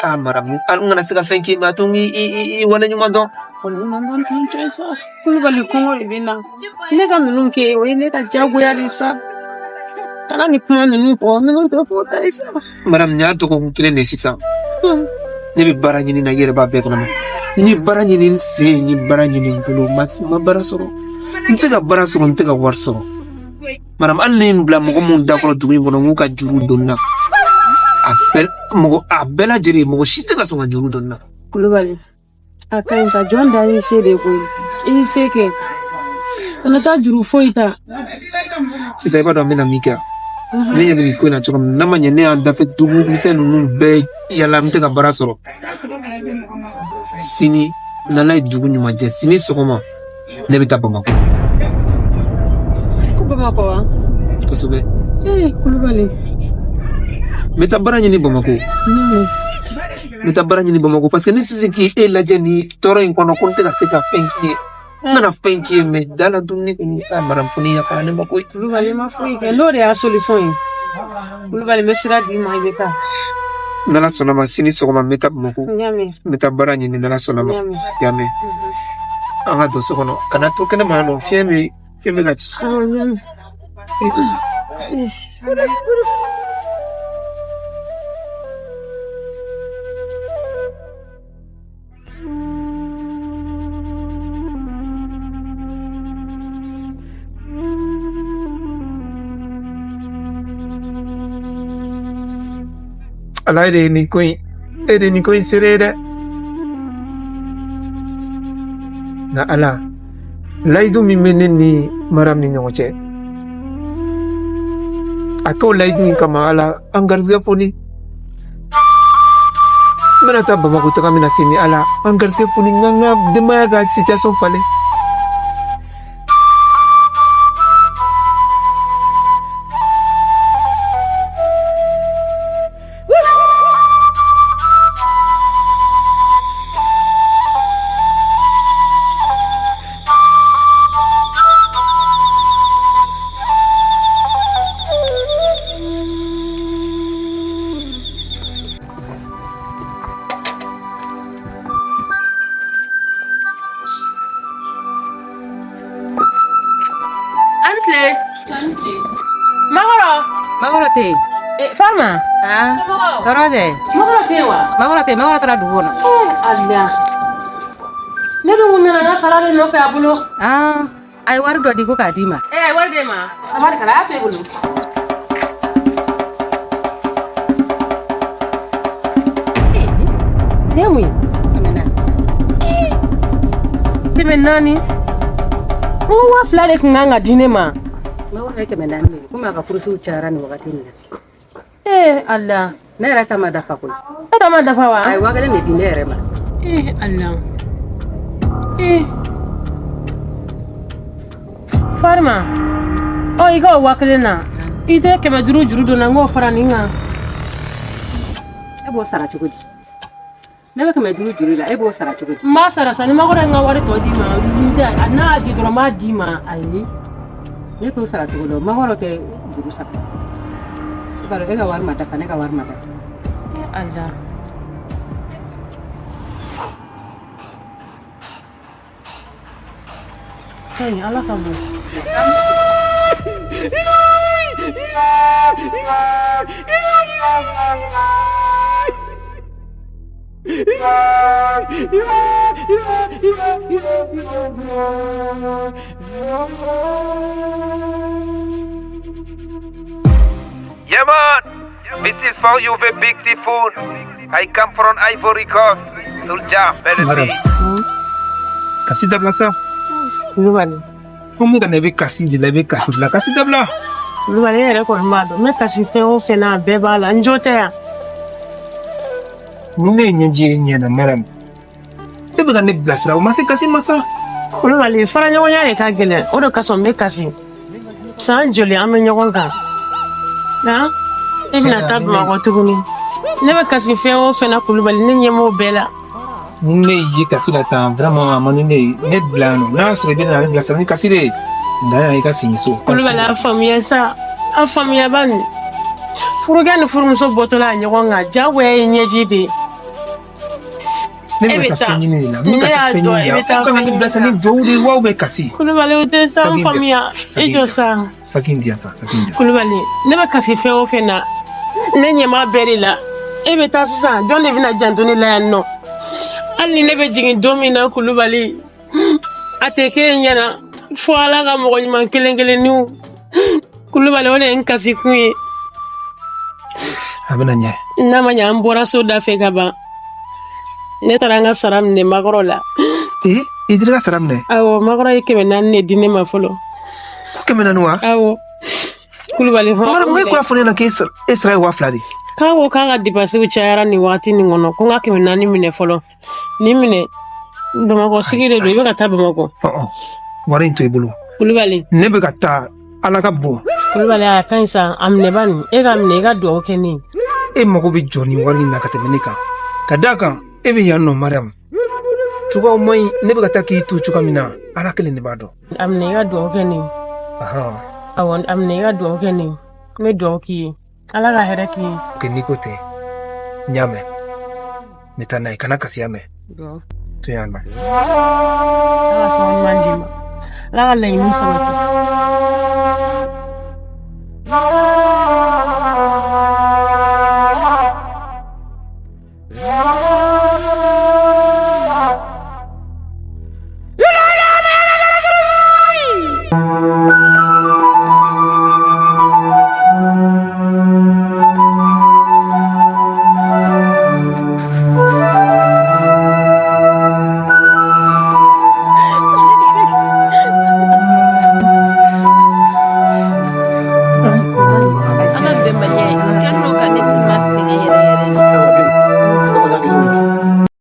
Aa Mariam hali n kana se ka fɛn k'i ye mɛ a to n k'i waleɲuman dɔn. Waleɲuman dɔn tɛ sa. Kulubali kɔngɔ de bɛ n na. Ne ka ninnu kɛ o ye ne ka diyagoya de sa. Kana nin kuma ninnu fɔ, ninnu tɛ fɔ ta ye sa. Mariam nin y'a dɔgɔkun kelen de sisan. Ne bɛ baara ɲini na i yɛrɛ b'a bɛɛ kalama. N ye baara ɲini n sen, n ye baara ɲini n bolo, n ma baara sɔrɔ. N tɛ ka baara sɔrɔ, n tɛ ka wari sɔrɔ. Mariam hali ne ye n bila mɔgɔ minnu da kɔrɔ dugu in kɔnɔ n k'u ka juru don n na. A bɛɛ lajɛlen mɔgɔ si tɛ ka sɔn ka juru don n na. Kulubali, A ka ɲi ta jɔn dan y'i se de ye koyi. I y'i se kɛ. Kana taa juru foyi ta. Sisan i b'a dɔn an bɛna min kɛ. Ne ɲɛ bɛ nin ko in na cogo min na, n'a ma ɲɛ ne y'an dafɛ dugu misɛn ninnu bɛɛ yala n tɛ ka baara sɔrɔ. Sini n'Ala ye dugu ɲuman jɛ, sini sɔgɔma ne bɛ taa Bamakɔ. Ko Bamakɔ wa? Kosɛbɛ. Ee Kulubali. N bɛ taa baara ɲini Bamakɔ. N bɛ taa baara ɲini Bamakɔ parce que ne tɛ se k'e lajɛ nin tɔɔrɔ in kɔnɔ ko n tɛ ka se ka fɛn k'i ye. N kana fɛn k'i ye mais da la dumuni kɔni a mara fo ni yafara ne ma koyi. Kulubali ma foyi kɛ n'o de y'a solution ye. Kulubali n bɛ sira d'i ma i bɛ taa. N'Ala sɔnna ma sini sɔgɔma n bɛ taa Bamakɔ. N y'a mɛn. N bɛ taa baara ɲini n'Ala sɔnna ma. N y'a mɛn. I y'a mɛn. An ka don so kɔnɔ kana to kɛnɛma yan nɔ fiɲɛ bɛ ka ci. Awɔ n y'a mɛn. Ala e de ye nin ko in e de ye nin ko in seere ye dɛ. Nka Ala layidu min bɛ ne ni Mariam ni ɲɔgɔn cɛ a k'o layidu in kama Ala an garizigɛ foni. N bɛna taa Bamakɔ taga min na sini Ala an garizigɛ foni n ka n ka denbaya ka situation falen. An tile. Makɔrɔ. Makɔrɔ tɛ yen. Farima. Aa tɔɔrɔ tɛ. Makɔrɔ tɛ yen wa? Makɔrɔ tɛ yen, Makɔrɔ taara dugu kɔnɔ. Ala. Ne dun kun nana n ka sara de nɔfɛ a bolo. Aa a ye wari dɔ di ko k'a d'i ma. A ye wari d'e ma? A ma kala a y'a to e bolo. Nin ye mun ye? 400. N ko 2000 de tun kan ka di ne ma. Makɔrɔ ye 400 de ye komi a ka kurusiw cayara nin wagati in na. Ee Ala. Ne yɛrɛ ta ma dafa koyi. E ta ma dafa wa? A ye 5000 de di ne yɛrɛ ma. Ee Ala. Farima, ɔ i ka o 5000 na, i tɛ 500 juru don n na n k'o fara nin kan. E b'o sara cogo di? Ne bɛ 500 juru la, e b'o sara cogo di? N b'a sara sa, ni Makɔrɔ ye n ka wari tɔ d'i ma, a n'a y'a di dɔrɔn n b'a d'i ma. Ayi, ne t'o sara cogo dɔn, Makɔrɔ tɛ juru sara. I b'a dɔn e ka wari ma dafa, ne ka wari ma dafa. Ala. Kaɲi, Ala ka bon. Yeah man, this is for you the big typhoon. I come from Ivory Coast. Soulja, Mariam. Kasi dabila sa. Kulubali. Ko mun ka na i bɛ kasi de la i bɛ kasi de la kasi dabila. Kulubali e yɛrɛ kɔni b'a dɔn n bɛ kasi fɛn o fɛn na a bɛɛ b'a la n jo tɛ yan. Ni ne ye ɲɛji ye ɲɛ na Mariam. E bɛ ka ne bilasira o ma se kasi ma sa. Kulubali faraɲɔgɔnya de ka gɛlɛn o de kosɔn n bɛ kasi. San joli an bɛ ɲɔgɔn kan. Nka e bɛna taa Bamakɔ tuguni. Ne bɛ kasi fɛn o fɛn na Kulubali ne ɲɛ m'o bɛɛ la. Ni ne y'i ye kasi la tan vraiment a man di ne ye ne bila yan nɔ n'a y'a sɔrɔ i bɛ na ne bilasira ni kasi de ye na yan i ka segin so. Kulubali a faamuya sa a faamuya bani. Furukɛ ni furumuso bɔtɔla ɲɔgɔn kan jagoya ye ɲɛji de ye. Ne bɛ taa fɛn ɲini de la n bɛ ka taa fɛn ɲini de la aw kana ne bilasira ni duwawu de ye wa bɛ kasi. Kulubali o tɛ sa an faamuya i jɔ sa. Saki in di yan sa saki in di yan. Kulubali ne bɛ kasi fɛn o fɛn na ne ɲɛ b'a bɛɛ de la e bɛ taa sisan jɔn de bɛna janto ne la yan nɔ hali ni ne bɛ jigin don min na Kulubali a tɛ k'e ɲɛna fo Ala ka mɔgɔ ɲuman kelen kelenninw Kulubali o de ye n kasikun ye. A bɛna ɲɛ. N'a ma ɲɛ an bɔra so da fɛ ka ban. Ne taara n ka sara minɛ Makɔrɔ la. Ee, i taara i ka sara minɛ? Awɔ, Makɔrɔ ye 400 de di ne ma fɔlɔ. Ko 400 wa? Awɔ. Kulubali hɔn. Mariam, e ko y'a fɔ ne ɲɛna k'e sara ye 2000 de. K'a ko k'a ka depansiw cayara nin waati nin kɔnɔ, ko n ka 400 minɛ fɔlɔ. Nin minɛ, Bamakɔ sigi de don, i bɛ ka taa Bamakɔ. Wari in to i bolo. Kulubali. Ne bɛ ka taa, Ala ka bon. Kulubali, a ka ɲi sa, a minɛ bani. E ka minɛ, i ka dugawu kɛ ne ye. E mago bɛ jɔ nin wari in na ka tɛmɛ ne kan. Ka d'a kan, e bɛ yan nɔ Mariam. Cogoyaw man ɲi, ne bɛ ka taa k'i to cogoya min na, Ala kelen de b'a dɔn. A minɛ, i ka dugawu kɛ ne ye. Awɔ, a minɛ, i ka dugawu kɛ ne ye. N bɛ dugawu k'i ye. Ala ka hɛrɛ k'i ye. Ok, n'i ko ten, n y'a mɛn. N bɛ taa n'a ye, kana kasi y'a mɛn. To yan nɔ. Ala ka sababu ɲuman d'i ma. Ala ka laɲiniw sabati.